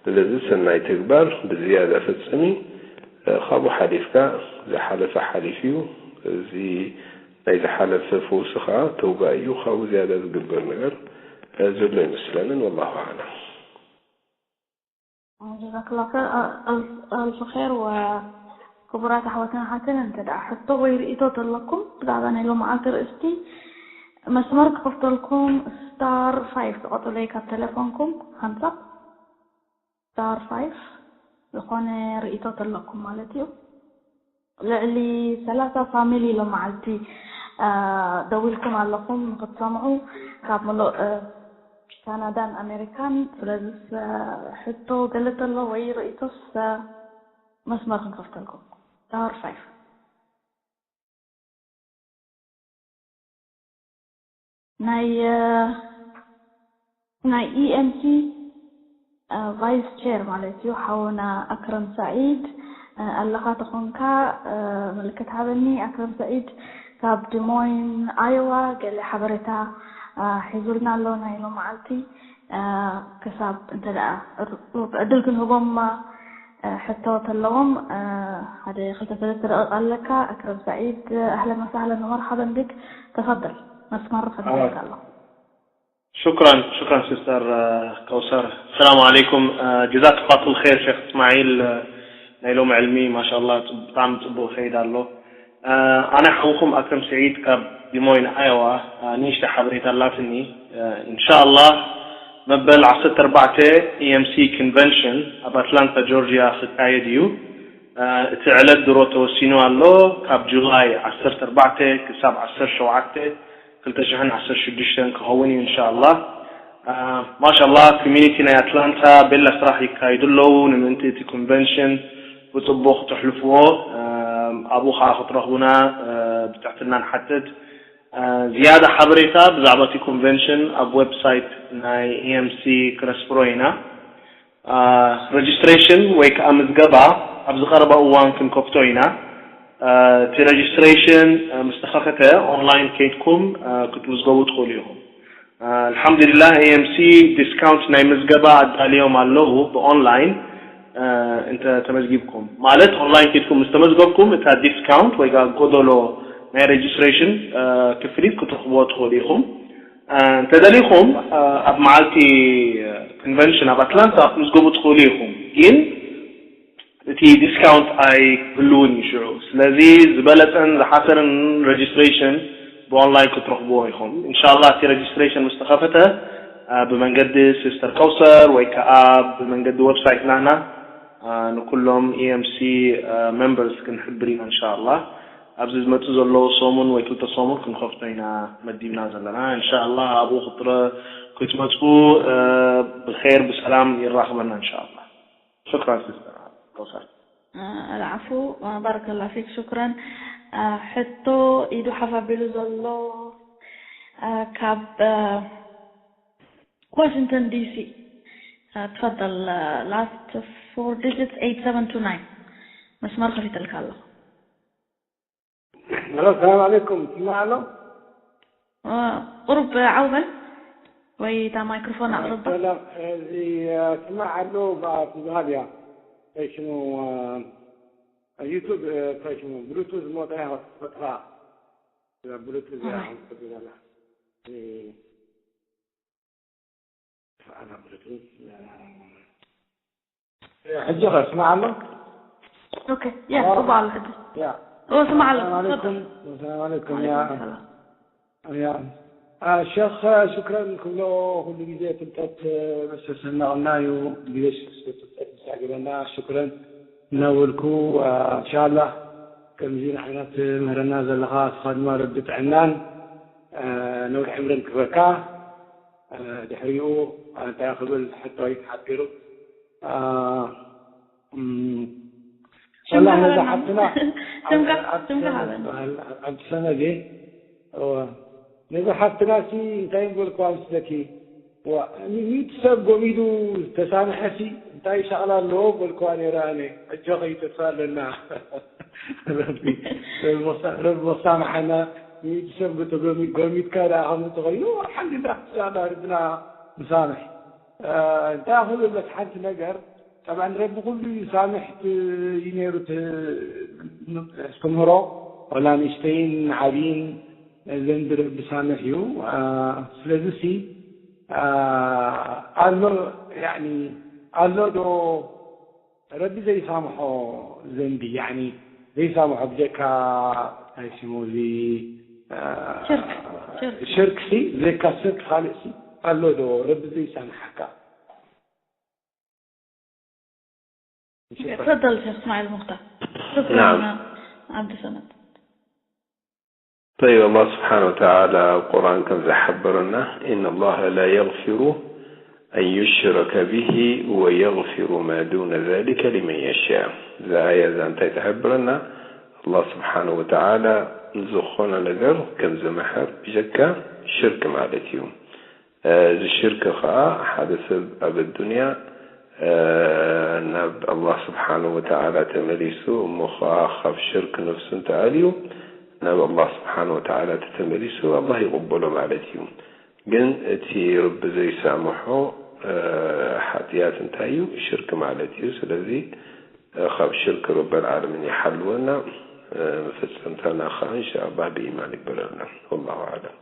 ስለዚ ሰናይ ተግባር ብዝያዳ ፈጽሚ። ካብኡ ሓሊፍካ ዝሓለፈ ሓሊፉ እዩ። እዚ ናይ ዝሓለፈ ፈውሲ ከዓ ተውባ እዩ። ካብኡ ዝያዳ ዝግበር ነገር ዘሎ ኣይመስለንን። ወላሁ ኣዕለም። ጀዛክላ ኸይር፣ ኣልፍ ኸይር። ወክቡራት ኣሕዋትን ኣሓትን፣ እንተ ደኣ ሕቶ ወይ ርእይቶ ተለኩም ብዛዕባ ናይ ሎማዓልቲ ርእስቲ፣ መስመር ክኸፍተልኩም ስታር ፋይፍ ትቐጥለይ ካብ ቴሌፎንኩም ሓንሳብ ስታር ፋይፍ ዝኾነ ርእይቶ ተለኩም ማለት እዩ። ልዕሊ ሰላሳ ፋሚሊ ሎማዓልቲ ደዊልኩም ኣለኹም ንክትሰምዑ ካብ ምሉእ ካናዳን ኣሜሪካን። ስለዚስ ሕቶ ገለ ተሎ ወይ ርእይቶስ መስመር ክንከፍተልኩም። ስታር ፋይፍ ናይ ናይ ኢኤምሲ ቫይስ ቸር ማለት እዩ ሓውና ኣክረም ሳዒድ ኣለኻ ተኾንካ ምልክት ሃበኒ። ኣክረም ሳዒድ ካብ ድሞይን ኣዮዋ ገለ ሓበሬታ ሒዙልና ኣሎ ናይ ሎማዓልቲ። ክሳብ እንተ ደኣ ዕድል ክንህቦም ሕቶ ተለዎም ሓደ ክልተ ሰለስተ ደቂቕ ኣለካ። ኣክረም ሳዒድ ኣህለን ወሳህለን ወመርሓበን ቢክ። ተፈደል መስመር ከፊተልካ ኣለኹ። ሹክራን ሹክራን ሲስተር ከውሰር። ሰላም ዓለይኩም። ጀዛክ ፋቱል ኸይር ሸክ እስማዒል። ናይ ሎሚ ዕልሚ ማሻላ ብጣዕሚ ፅቡቅ ይኸይድ ኣሎ። ኣነ ሓውኹም ኣክረም ስዒድ ካብ ዲሞይን ኣዮዋ ንእሽተ ሓበሬታ ኣላትኒ። እንሻላ መበል ዓሰርተ ኣርባዕተ ኢኤምሲ ኮንቨንሽን ኣብ ኣትላንታ ጆርጅያ ክካየድ እዩ። እቲ ዕለት ድሮ ተወሲኑ ኣሎ። ካብ ጁላይ ዓሰርተ ኣርባዕተ ክሳብ ዓሰርተ ሸውዓተ ክልተ ሽሕን ዓሰርተ ሽዱሽተን ክኸውን እዩ እንሻላ። ማሻላ ኮሚኒቲ ናይ ኣትላንታ ቤላ ስራሕ ይካይዱ ኣለዉ ንምእንቲ እቲ ኮንቨንሽን ብፅቡቅ ክትሕልፍዎ ኣብኡ ከዓ ክትረኽቡና ብትሕትና ንሓትት። ዝያዳ ሓበሬታ ብዛዕባ እቲ ኮንቨንሽን ኣብ ዌብሳይት ናይ ኤምሲ ክነስፍሮ ኢና። ረጅስትሬሽን ወይ ከዓ ምዝገባ ኣብዚ ቀረባ እዋን ክንከፍቶ ኢና። እቲ ረጅስትሬሽን ምስ ተኸፈተ ኦንላይን ከይድኩም ክትምዝገቡ ትኽእሉ ኢኹም። ኣልሓምዱሊላህ፣ ኤምሲ ዲስካውንት ናይ ምዝገባ ኣዳልዮም ኣለዉ ብኦንላይን። እንተ ተመዝጊብኩም ማለት ኦንላይን ከይድኩም ምስ ተመዝገብኩም እታ ዲስካውንት ወይ ከዓ ጎደሎ ናይ ረጅስትሬሽን ክፍሊት ክትረኽብዎ ትኽእሉ ኢኹም። እንተደሊኹም ኣብ መዓልቲ ኮንቨንሽን ኣብ ኣትላንታ ክትምዝገቡ ትኽእሉ ኢኹም። ግን እቲ ዲስካውንት ኣይህልውን እዩ ሽዑ። ስለዚ ዝበለፀን ዝሓሰርን ረጅስትሬሽን ብኦንላይን ክትረኽብዎ ኢኹም። እንሻላ እቲ ረጅስትሬሽን ምስ ተኸፈተ ብመንገዲ ሲስተር ከውሰር ወይ ከዓ ብመንገዲ ዌብሳይት ናና ንኩሎም ኢኤምሲ ሜምበርስ ክንሕብር ኢና። እንሻላ ኣብዚ ዝመፁ ዘለዉ ሰሙን ወይ ክልተ ሰሙን ክንከፍቶ ኢና መዲብና ዘለና። እንሻላ ኣብኡ ክትረ ክትመፁ ብኸይር ብሰላም ይራኽበና። እንሻላ ሽክራን ሲስተር ከውሰር። العفو. بارك الله فيك. شكرا. ሕቶ ኢዱ ሓፍ ኣቢሉ ዘሎ ካብ ዋሽንግተን ዲሲ. تفضل. Last four digits eight seven two nine. መስመር ከፊተልካ ኣለኹ. ሄሎ ሰላም ዓለይኩም። ትስማዕ ኣሎ? ቁሩብ ዓው በል ወይ እታ ማይክሮፎን ኣቕርባ። ሰላም፣ እዚ ትስማዕ ኣሎ? ብኣ ትበሃል እያ። እንታይ ሽሙ፣ ዩቱብ፣ እንታይ ሽሙ፣ ብሉቱዝ ሞታ እያ ትፈጥራ። ብሉቱዝ እያ ትፈጥራ። ሕጂ ኸ ስማዕ ኣሎ? ኦኬ ያ ጽቡቅ ኣሎ ሕጂ። ያ ኦ ስማዕ ኣሎ። ሰላም ዓለይኩም። ሰላም ዓለይኩም። ያ ወዓለይኩም ሰላም። ያ አ፣ ሸኽ ሽክረን ክብሎ ኩሉ ግዜ ፍልጠት መሰሰናቕና እዩ። ግዜ ሽክስ ፍልጠት ዝሳግረና ሽክረን እናበልኩ፣ አ፣ እንሻላህ ከምዚ ንዓይና ትምህረና ዘለኻ እስኻ ድማ ረቢ ጥዕናን፣ አ፣ ነዊሕ ዕምርን ክህበካ። አ፣ ድሕሪኡ እንታይ ክብል ሕቶይ ሓቢሩ። አ፣ እም፣ ሽምካ ወላሂ ነዛ ሃበና። ሓፍትና ሽምካ ኣብ ሽምካ ሰመ- ሃበና። ኣብ ሰመዜ እወ። ነዛ ሓፍትና ሲ እንታይ በልኳ ምስለኪ? ዋ፣ ሚ-፣ ሚእቲ ሰብ ጎሚዱ ተሳምሐ ሲ እንታይ ሻቕላ ኣለዎ በልኳ ነይረ ኣነ። ሕጂ ኸዩ ተስፋ ኣለና። ረቢ፣ ረቢ መሳ-፣ ረቢ መሳምሓና። ሚእቲ ሰብ ተጎሚ-፣ ጎሚድካ ደኣ ከምዚ ተኾይኑ፣ ኣልሓምዱሊላህ፣ ኢንሻላህ፣ ረብና ምሳምሕ። እ፣ እንታይ ክብል በስ ሓንቲ ነገር፣ ጠብዓን ረቢ ኩሉ እዩ ሳምሕ ት-፣ እዩ ነይሩ ት-፣ ኣስተምህሮ፣ ወላ ንእሽተይን ዓብይን ዘንቢ ረቢ ሳምሕ እዩ። እ፣ ስለዚ ሲ፣ እ፣ ኣሎ፣ ያዕኒ፣ ኣሎ ዶ ረቢ ዘይሳምሖ ዘንቢ፣ ያዕኒ ዘይሳምሖ ብጀካ ናይ ሽሙ እዚ፣ አ፣ ሽርክ፣ ሽርክ። ሽርክ ሲ፣ ብጀካ ሽርክ ካልእ ሲ ኣሎ ዶ ረቢ ዘይሳምሓካ? تفضل شيخ اسماعيل مختار. شكرا نعم. عبد الصمد. طيب، الله سبحانه وتعالى ኣብ ቁርኣን ከም ዝሓበረና إن الله لا يغفر أن يشرك به ويغفر ما دون ذلك لمن يشاء። እዛ ኣያ እዛ እንታይ ትሕብረና? ኣላህ ስብሓነ ወተዓላ ዝኾነ ነገር ከም ዝምሕር ብጀካ ሽርክ ማለት እዩ። እዚ ሽርክ ኸዓ ሓደ ሰብ ኣብ ኣዱንያ ናብ ኣላህ ስብሓነ ወተዓላ ተመሊሱ እሞ ኸዓ ካብ ሽርክ ነፍሱ እንተኣልዩ ናብ ኣላህ ስብሓነ ወተዓላ ተተመሊሱ ኣላህ ይቕበሎ ማለት እዩ። ግን እቲ ረቢ ዘይሳምሖ ሓጥያት እንታይ እዩ? ሽርክ ማለት እዩ። ስለዚ ካብ ሽርክ ረበል ዓለሚን ይሓልወና፣ መፈጸምታና ኸዓ እንሻኣላህ ብኢማን ይግበረልና። ወላሁ ኣዕለም።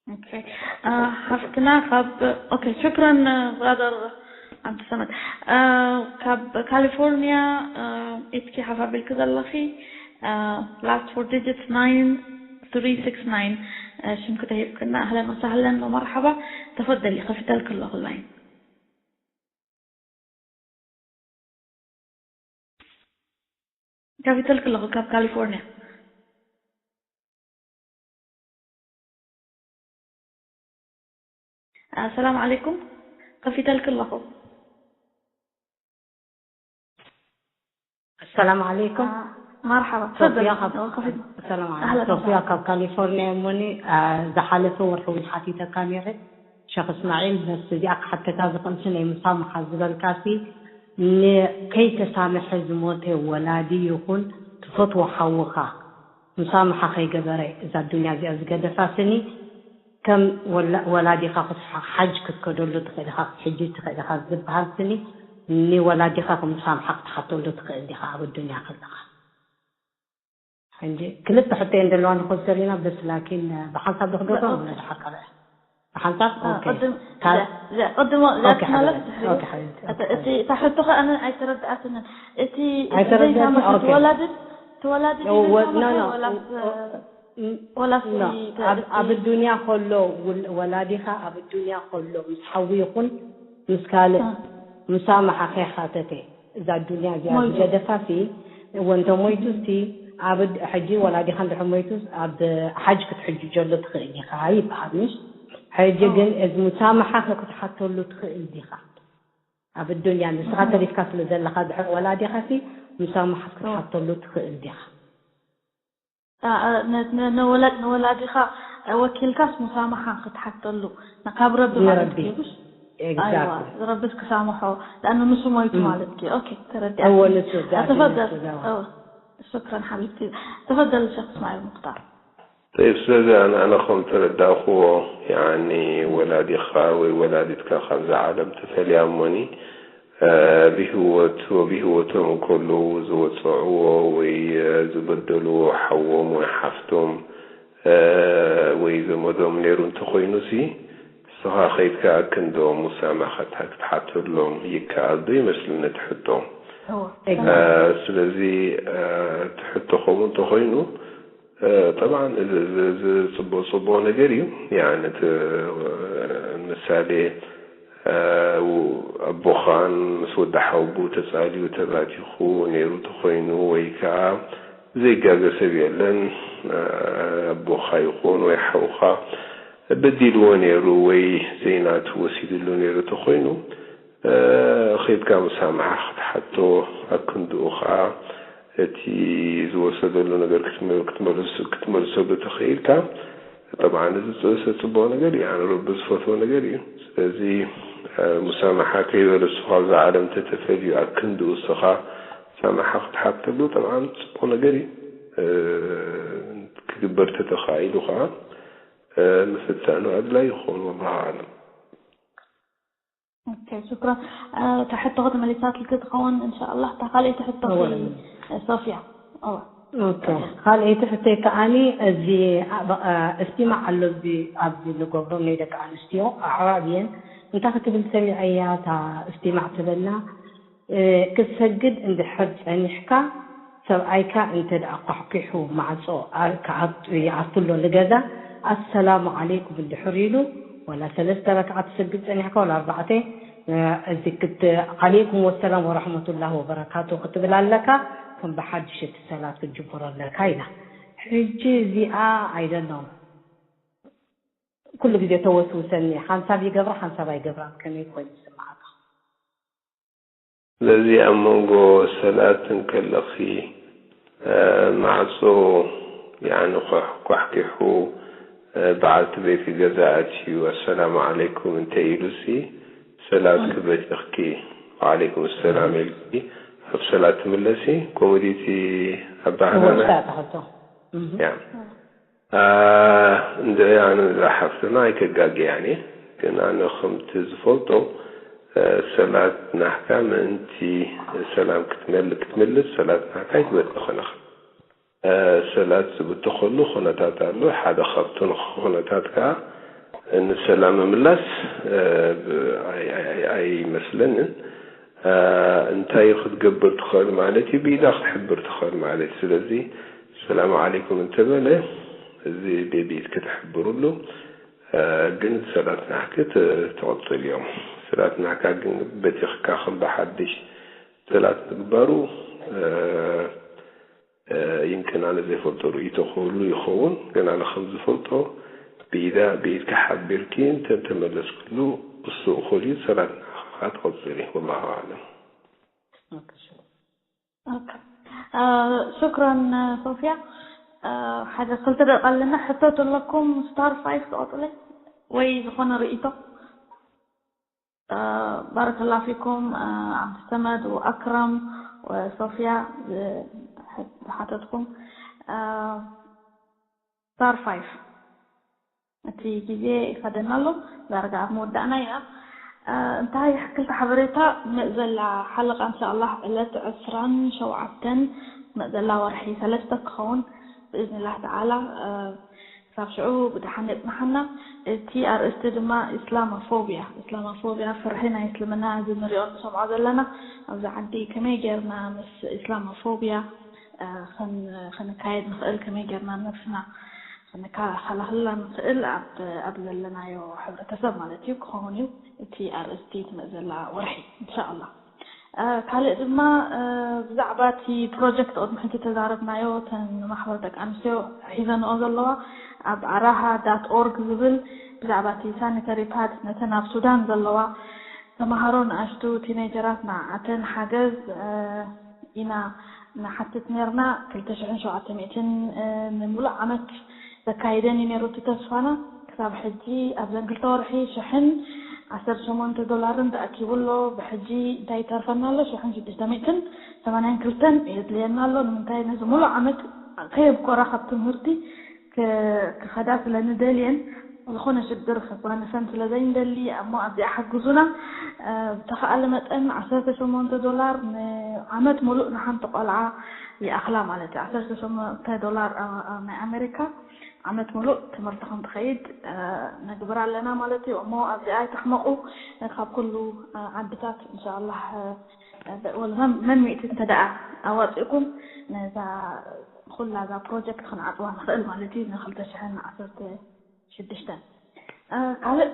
ኦኬ። ሓፍትና ካብ ኦኬ ሽክረን ብራደር ዓብዲ ሰመድ ካብ ካሊፎርኒያ ኢትኪ ሓፍ ኣቢልኪ ዘለኺ last four digits nine three six nine ሽምኪ ተሂብክና ኣህለን ወሳህለን ወመርሓባ ተፈደሊ ከፊተልኪ ኣለኹ ላይን ከፊተልኪ ኣለኹ ካብ ካሊፎርኒያ ኣሰላም ዓለይኩም ከፊተልኪ ኣለኹ السلام عليكم መርሓባ። ሶፊያ ካብ ሰላም ዓለይኩም። ሶፊያ ካብ ካሊፎርኒያ እሞኒ፣ ዝሓለፈ ወርሒ እውን ሓቲተካ ነይረ። ሸኽ እስማዒል፣ በስ እዚኣ ክሓተካ ዝኽእልሲ ናይ ምሳምሓ ዝበልካሲ፣ ንከይተሳምሐ ዝሞተ ወላዲ ይኹን ትፈትዎ ሓውኻ ምሳምሓ ከይገበረ እዛ ዱንያ እዚኣ ዝገደፋስኒ፣ ከም ወላዲኻ ክትሓጅ ክትከደሉ ትኽእል ኢኻ፣ ክትሕጂ ትኽእል ኢኻ ዝበሃል ስኒ፣ ንወላዲኻ ምሳምሓ ክትሓተሉ ትኽእል ዲኻ ኣብ ኣዱንያ ከለኻ? ሕጂ ክልተ ሕቶ እየን ዘለዋ ንኸድ ሰሪና፣ በስ ላኪን ብሓንሳብ ዶ ክገብሮ? ብሓንሳብ? ኦኬ። ቅድም ቅድሞ እዚኣ ማለት ድሕሪ እቲ እታ ሕቶ ከኣ ኣይተረድኣትንን። እቲ ዘይሳምሓ ትወላድት ትወላድት ዘይሳምሓ ወላስ ወላስ ኣብ ዱንያ ከሎ፣ ወላዲኻ ኣብ ዱንያ ከሎ ምስ ሓዊ ይኹን ምስ ካልእ ምሳምሓ ከይሓተተ፣ እዛ ዱንያ እዚኣ ዝገደፋሲ፣ እወ እንተ ሞይቱሲ፣ ኣብ ሕጂ ወላዲኻ እንድሕር ሞይቱስ ኣብ ሓጅ ክትሕጅጀሉ ትኽእል ኢኻ ይበሃል፣ ምሽ? ሕጂ ግን እዚ ምሳምሓ ክትሓተሉ ትኽእል ዲኻ? ኣብ ዱንያ ንስኻ ተሪፍካ ስለ ዘለኻ ድሕሪ ወላዲኻሲ፣ ምሳምሓ ክትሓተሉ ትኽእል ዲኻ? ንወላዲኻ ወኪልካስ ሙሳማሓ ክትሓተሉ፣ ካብ ረቢ ማለት ንረቢ። እዩ። ኣይዋ፣ ረቢስ ክሳምሖ፣ ለኣኑ ንሱ ሞይቱ ማለት እዩ። ኦኬ፣ ተረዲኣ። እወ፣ ንሱ ዛት ተፈደል። ንሱ ዛዋ። እወ፣ ሽክረን ሓቢብቲ። ተፈደል ሸክ እስማዒል ሙክታር። طيب፣ ስለዚ ኣነ፣ ኣነ ከም ተረዳእኩዎ፣ ያኒ ወላዲኻ ወይ ወላዲትካ ካብዛ ዓለም ተፈልያ እሞኒ፣ ብህይወት፣ ብህይወቶም እንከለዉ ዝወጽዕዎ ወይ ዝበደልዎ ሓዎም ወይ ሓፍቶም ወይ ዘመዶም ነይሩ እንተኾይኑሲ፣ ንስኻ ከይድካ ክንድኦም ሙሳማሓ ክትሓተሎም ይከኣል ዶ ይመስል ነቲ ሕቶ? እወ። ስለዚ እቲ ሕቶ ከምኡ እንተኾይኑ፣ ጠብዓን እዚ፣ እዚ፣ እዚ ጽቡቕ፣ ጽቡቕ ነገር እዩ። ያኒ እቲ፣ ምሳሌ፣ ኣቦኻን ምስ ወዲ ሓውቦኡ ተጻልዩ ተባቲኹ ነይሩ ተኾይኑ፣ ወይ ከኣ ዘይጋገ ሰብ የለን፣ ኣቦኻ ይኹን ወይ ሓውኻ በዲልዎ ነይሩ ወይ ዘይናቱ ወሲድሉ ነይሩ ተኾይኑ፣ ኸይድካ ምሳማሓ ክትሓቶ፣ ኣብ ክንድኡ ኸኣ እቲ ዝወሰደሉ ነገር ክትመ-፣ ክትመልስ-፣ ክትመልሰሉ ተኽኢልካ፣ ጠብዓን እዚ ጽ-፣ ጽቡቕ ነገር እዩ። ኣነ ረቢ ዝፈትዎ ነገር እዩ። ስለዚ፣ ሙሳማሓ ከይበለ እሱ ካብዛ ዓለም እንተተፈልዩ፣ ኣብ ክንድኡ እስኻ ሙሳማሓ ክትሓተሉ፣ ጠብዓን ጽቡቕ ነገር እዩ። ክግበር ተተኻኢሉ ኸኣ፣ ምፍታኑ ኣድላዪ ይኸውን። ወላሁ ኣዕለም። ኦኬ፣ ሽክራን። እታ ሕቶ ክትመልሳትልኪ ትኸውን፣ እንሻኣላህ። እታ ካልኣይቲ ሕቶ እወ። ሶፊያ። እወ። ኦኬ። ሶፊያ። ካልኣይቲ ሕቶይ ከኣኒ፣ እዚ ኣብ-፣ እ፣ እስቲማዕ ኣሎ፣ እዚ ኣብዚ ንገብሮ ናይ ደቂ ኣንስትዮ ኣዕራብ እየን። እንታይ ክትብል ሰሚዐያ፣ እታ እስቲማዕ ትበልና፣ እ፣ ክትሰግድ እንድሕር ጸኒሕካ፣ ሰብኣይካ እንተ ደኣ ኳሕኲሑ ማዕጾ ኣ-፣ ክኣቱ፣ ይኣቱ ኣሎ ንገዛ፣ ኣሰላሙ ዓለይኩም እንድሕር ኢሉ፣ ወላ ሰለስተ ረክዓ ትሰግድ ጸኒሕካ፣ ወላ ኣርባዕተ፣ እ፣ እዚ ክት-፣ ዓለይኩም ወሰላም ወረሕመቱላሂ ወበረካቱ ክትብል ኣለካ፣ ከም ብሓድሽ እቲ ሰላት ክትጅምሮ ኣለካ ኢላ። ሕጂ እዚኣ፣ I don't know፣ ኩሉ ግዜ ተወስውሰኒ፣ ሓንሳብ ይገብራ፣ ሓንሳብ ኣይገብራን፣ ከመይ ኮይኑ ይስምዓካ? ስለዚ ኣብ መንጎ ሰላት እንከለኺ፣ እ፣ ማዕጾ፣ ያኒ፣ ኳሕ-፣ ኳሕኪሑ፣ እ፣ በዓልቲ ቤትኪ ገዛ ኣትዩ፣ "ኣሰላሙ ዓለይኩም" እንተ ኢሉሲ፣ ሰላትኪ በቲኽኪ፣ "ወዓለይኩም ሰላም" ኢልኪ፣ ኣብ ሰላት ትምለሲ። ከምኡ ድዩ እቲ ኣበሃህላና? እወ፣ እታ ሕቶ። እህ። ያ። እ፣ እንድዒ ኣነ እዛ ሓፍትና ኣይተጋግያን እየ፣ ግን ኣነ ከምቲ ዝፈልጦ፣ እ፣ ሰላት ናህካ ምእንቲ ሰላም ክትመል-፣ ክትምልስ ሰላት ናህካ ኣይትበትኽን ኢኻ። እ፣ ሰላት ዝብተኸሉ ኩነታት ኣሎ። ሓደ ካብቶም ኩነታት ከኣ ንሰላም ምምላስ፣ እ፣ ብ-፣ ኣይ-፣ ኣይ-፣ ኣይ-፣ ኣይመስለንን። እ፣ እንታይ ክትገብር ትኽእል ማለት እዩ? ብኢዳ ክትሕብር ትኽእል ማለት እዩ። ስለዚ ሰላም ዓለይኩም እንተበለ፣ እዚ ብኢድ ክትሕብርሉ፣ እ፣ ግን ሰላት ናህኪ ት-፣ ትቕጽል እዮም። ሰላት ናህካ ግን በቲኽካ ከም ብሓድሽ ሰላት ምግባሩ፣ እ፣ እ፣ ይምክን ኣነ ዘይፈልጦ ርእይቶ ክህሉ ይኸውን፣ ግን ኣነ ከም ዝፈልጦ ብኢዳ፣ ብኢድካ ሓቢርኪ እንተ ተመለስክሉ እሱ እኹል እዩ፣ ሰላት ናህኻ ትቕጽል እዩ። ወላሁ ኣዕለም። ኦኬ፣ ሽኩር። ኦኬ። ሽክራን ሶፊያ። ሓደ ክልተ ደቂ ኣለና። ሕቶ ኣለኩም ስታር ፋይፍ ትቆጥለይ ወይ ዝኾነ ርእይቶ? ባረከላ ፊኩም ዓብዲ ሰመድ ወኣክረም ወሶፊያ ዝሓተትኩም። ስታር ፋይፍ እቲ ግዜ ይኸደና ኣሎ። ዳርጋ ኣብ መወዳእና ኢና። እንታይ ክልተ ሓበሬታ ትመጽእ ዘላ ሓለቃ እንሻኣላህ ዕለት ዕስራን ሸውዓተን ትመጽእ ዘላ ወርሒ ሰለስተ ክኸውን ብእዝንላህ ተዓላ። ክሳብ ሽዑ ብደሓን የጽንሓና። እቲ ኣርእስቲ ድማ ኢስላማፎብያ። ኢስላማፎብያ ፍርሒ ናይ እስልምና እዚ ንሪኦ ንሰምዖ ዘለና ኣብዚ ዓዲ ከመይ ጌርና ምስ ኢስላማፎብያ ከነካየድ ንኽእል፣ ከመይ ጌርና ነብስና ከነከላኸለላ ንኽእል ኣብ ዘለናዮ ሕብረተሰብ ማለት እዩ ክኸውን እዩ እቲ ኣርእስቲ ትመጽእ ዘላ ወርሒ እንሻኣላ። ካልእ ድማ ብዛዕባ እቲ ፕሮጀክት ቅድሚ ሕጂ ተዛረብናዮ፣ ተን ማሕበር ደቂ ኣንስትዮ ሒዘንኦ ዘለዋ ኣብ ኣራሃ ዳት ኦርግ ዝብል ብዛዕባ እቲ ሳኒተሪ ፓድ ነተን ኣብ ሱዳን ዘለዋ ተምሃሮ ንኣሽቱ ቲኔጀራት ንዓኣተን ሓገዝ ኢና ንሓትት ነርና። ክልተ ሽሕን ሸውዓተ ሚእትን ንሙሉእ ዓመት ዘካይደን እዩ ነይሩ እቲ ተስፋና። ክሳብ ሕጂ ኣብዘን ክልተ ወርሒ ሽሕን ዓሰርተ ሸሞንተ ዶላርን ተኣኪቡ ኣሎ። ብሕጂ እንታይ ይተርፈና ኣሎ? ሽሕን ሽዱሽተ ሚእትን ሰማንያን ክልተን የድልየና ኣሎ። ንምንታይ? ነዚ ሙሉእ ዓመት ከየብቆራ ካብ ትምህርቲ ክኸዳ ስለ ንደልየን ዝኾነ ሽግር ከጓንፈን ስለ ዘይንደሊ እሞ ኣብዚኣ ሓግዙና። ብተኸኣለ መጠን ዓሰርተ ሸሞንተ ዶላር ንዓመት ሙሉእ ንሓንቲ ቆልዓ ይኣኽላ ማለት እዩ። ዓሰርተ ሸሞንተ ዶላር ናይ ኣሜሪካ ዓመት ሙሉእ ትምህርቲ ከም ትኸይድ ነግብር ኣለና ማለት እዩ። እሞ ኣብዚኣ ኣይትሕመቑ። ካብ ኩሉ ዓድታት እንሻኣላህ ወላ መን ሚእቲ እንተ ደኣ ኣዋፂእኩም ነዛ ኩላ እዛ ፕሮጀክት ክንዓፅዋ ንኽእል ማለት እዩ። ንክልተ ሽሕን ዓሰርተ ሽዱሽተን ካልእ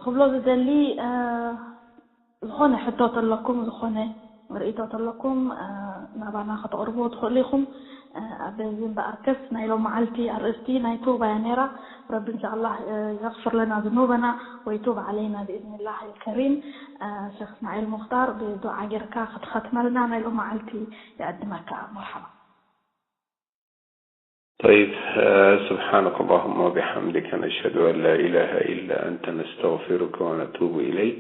ክብሎ ዝደሊ ዝኾነ ሕቶ ተለኩም፣ ዝኾነ ርእይቶ ተለኩም ናባና ከተቕርብዎ ትኽእሉ ኢኹም። በዚ እምበኣርከስ ናይ ሎም መዓልቲ ኣርእስቲ ናይ ቱባ እያ ነይራ። ረቢ እንሻኣላህ የቕፍር ለና ዝኑበና ወይቱብ ዓለይና ብኢዝኒላህ ልከሪም። ሸክ እስማዒል ሙኽታር ብዱዓ ጌርካ ክትኸትመልና ናይ ሎም መዓልቲ ይዕድመካ። መርሓባ። طيب، آه، سبحانك اللهم وبحمدك، نشهد أن لا إله إلا أنت، نستغفرك ونتوب إليك.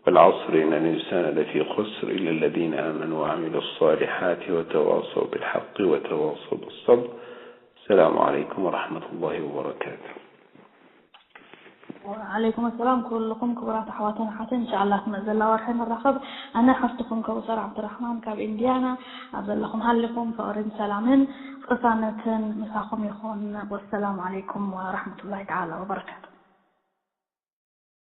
والعصر، إن الإنسان لفي خسر، إلا الذين آمنوا وعملوا الصالحات وتواصوا بالحق وتواصوا بالصبر. السلام عليكم ورحمة الله وبركاته. ወዓለይኩም ኣሰላም ኩልኹም ክቡራት ኣሕዋትን ኣሓትን፣ እንሻኣላ ትመጽእ ዘላ ወርሒ ንራኸብ። ኣነ ሓፍትኹም ከውሰር ዓብድራሕማን ካብ ኢንድያና። ኣብ ዘለኹም ሃሊኹም ፍቕርን ሰላምን ቅሳነትን ምሳኹም ይኹን። ወሰላሙ ዓለይኩም ወራሕመቱላሂ ተዓላ ወበረካቱ።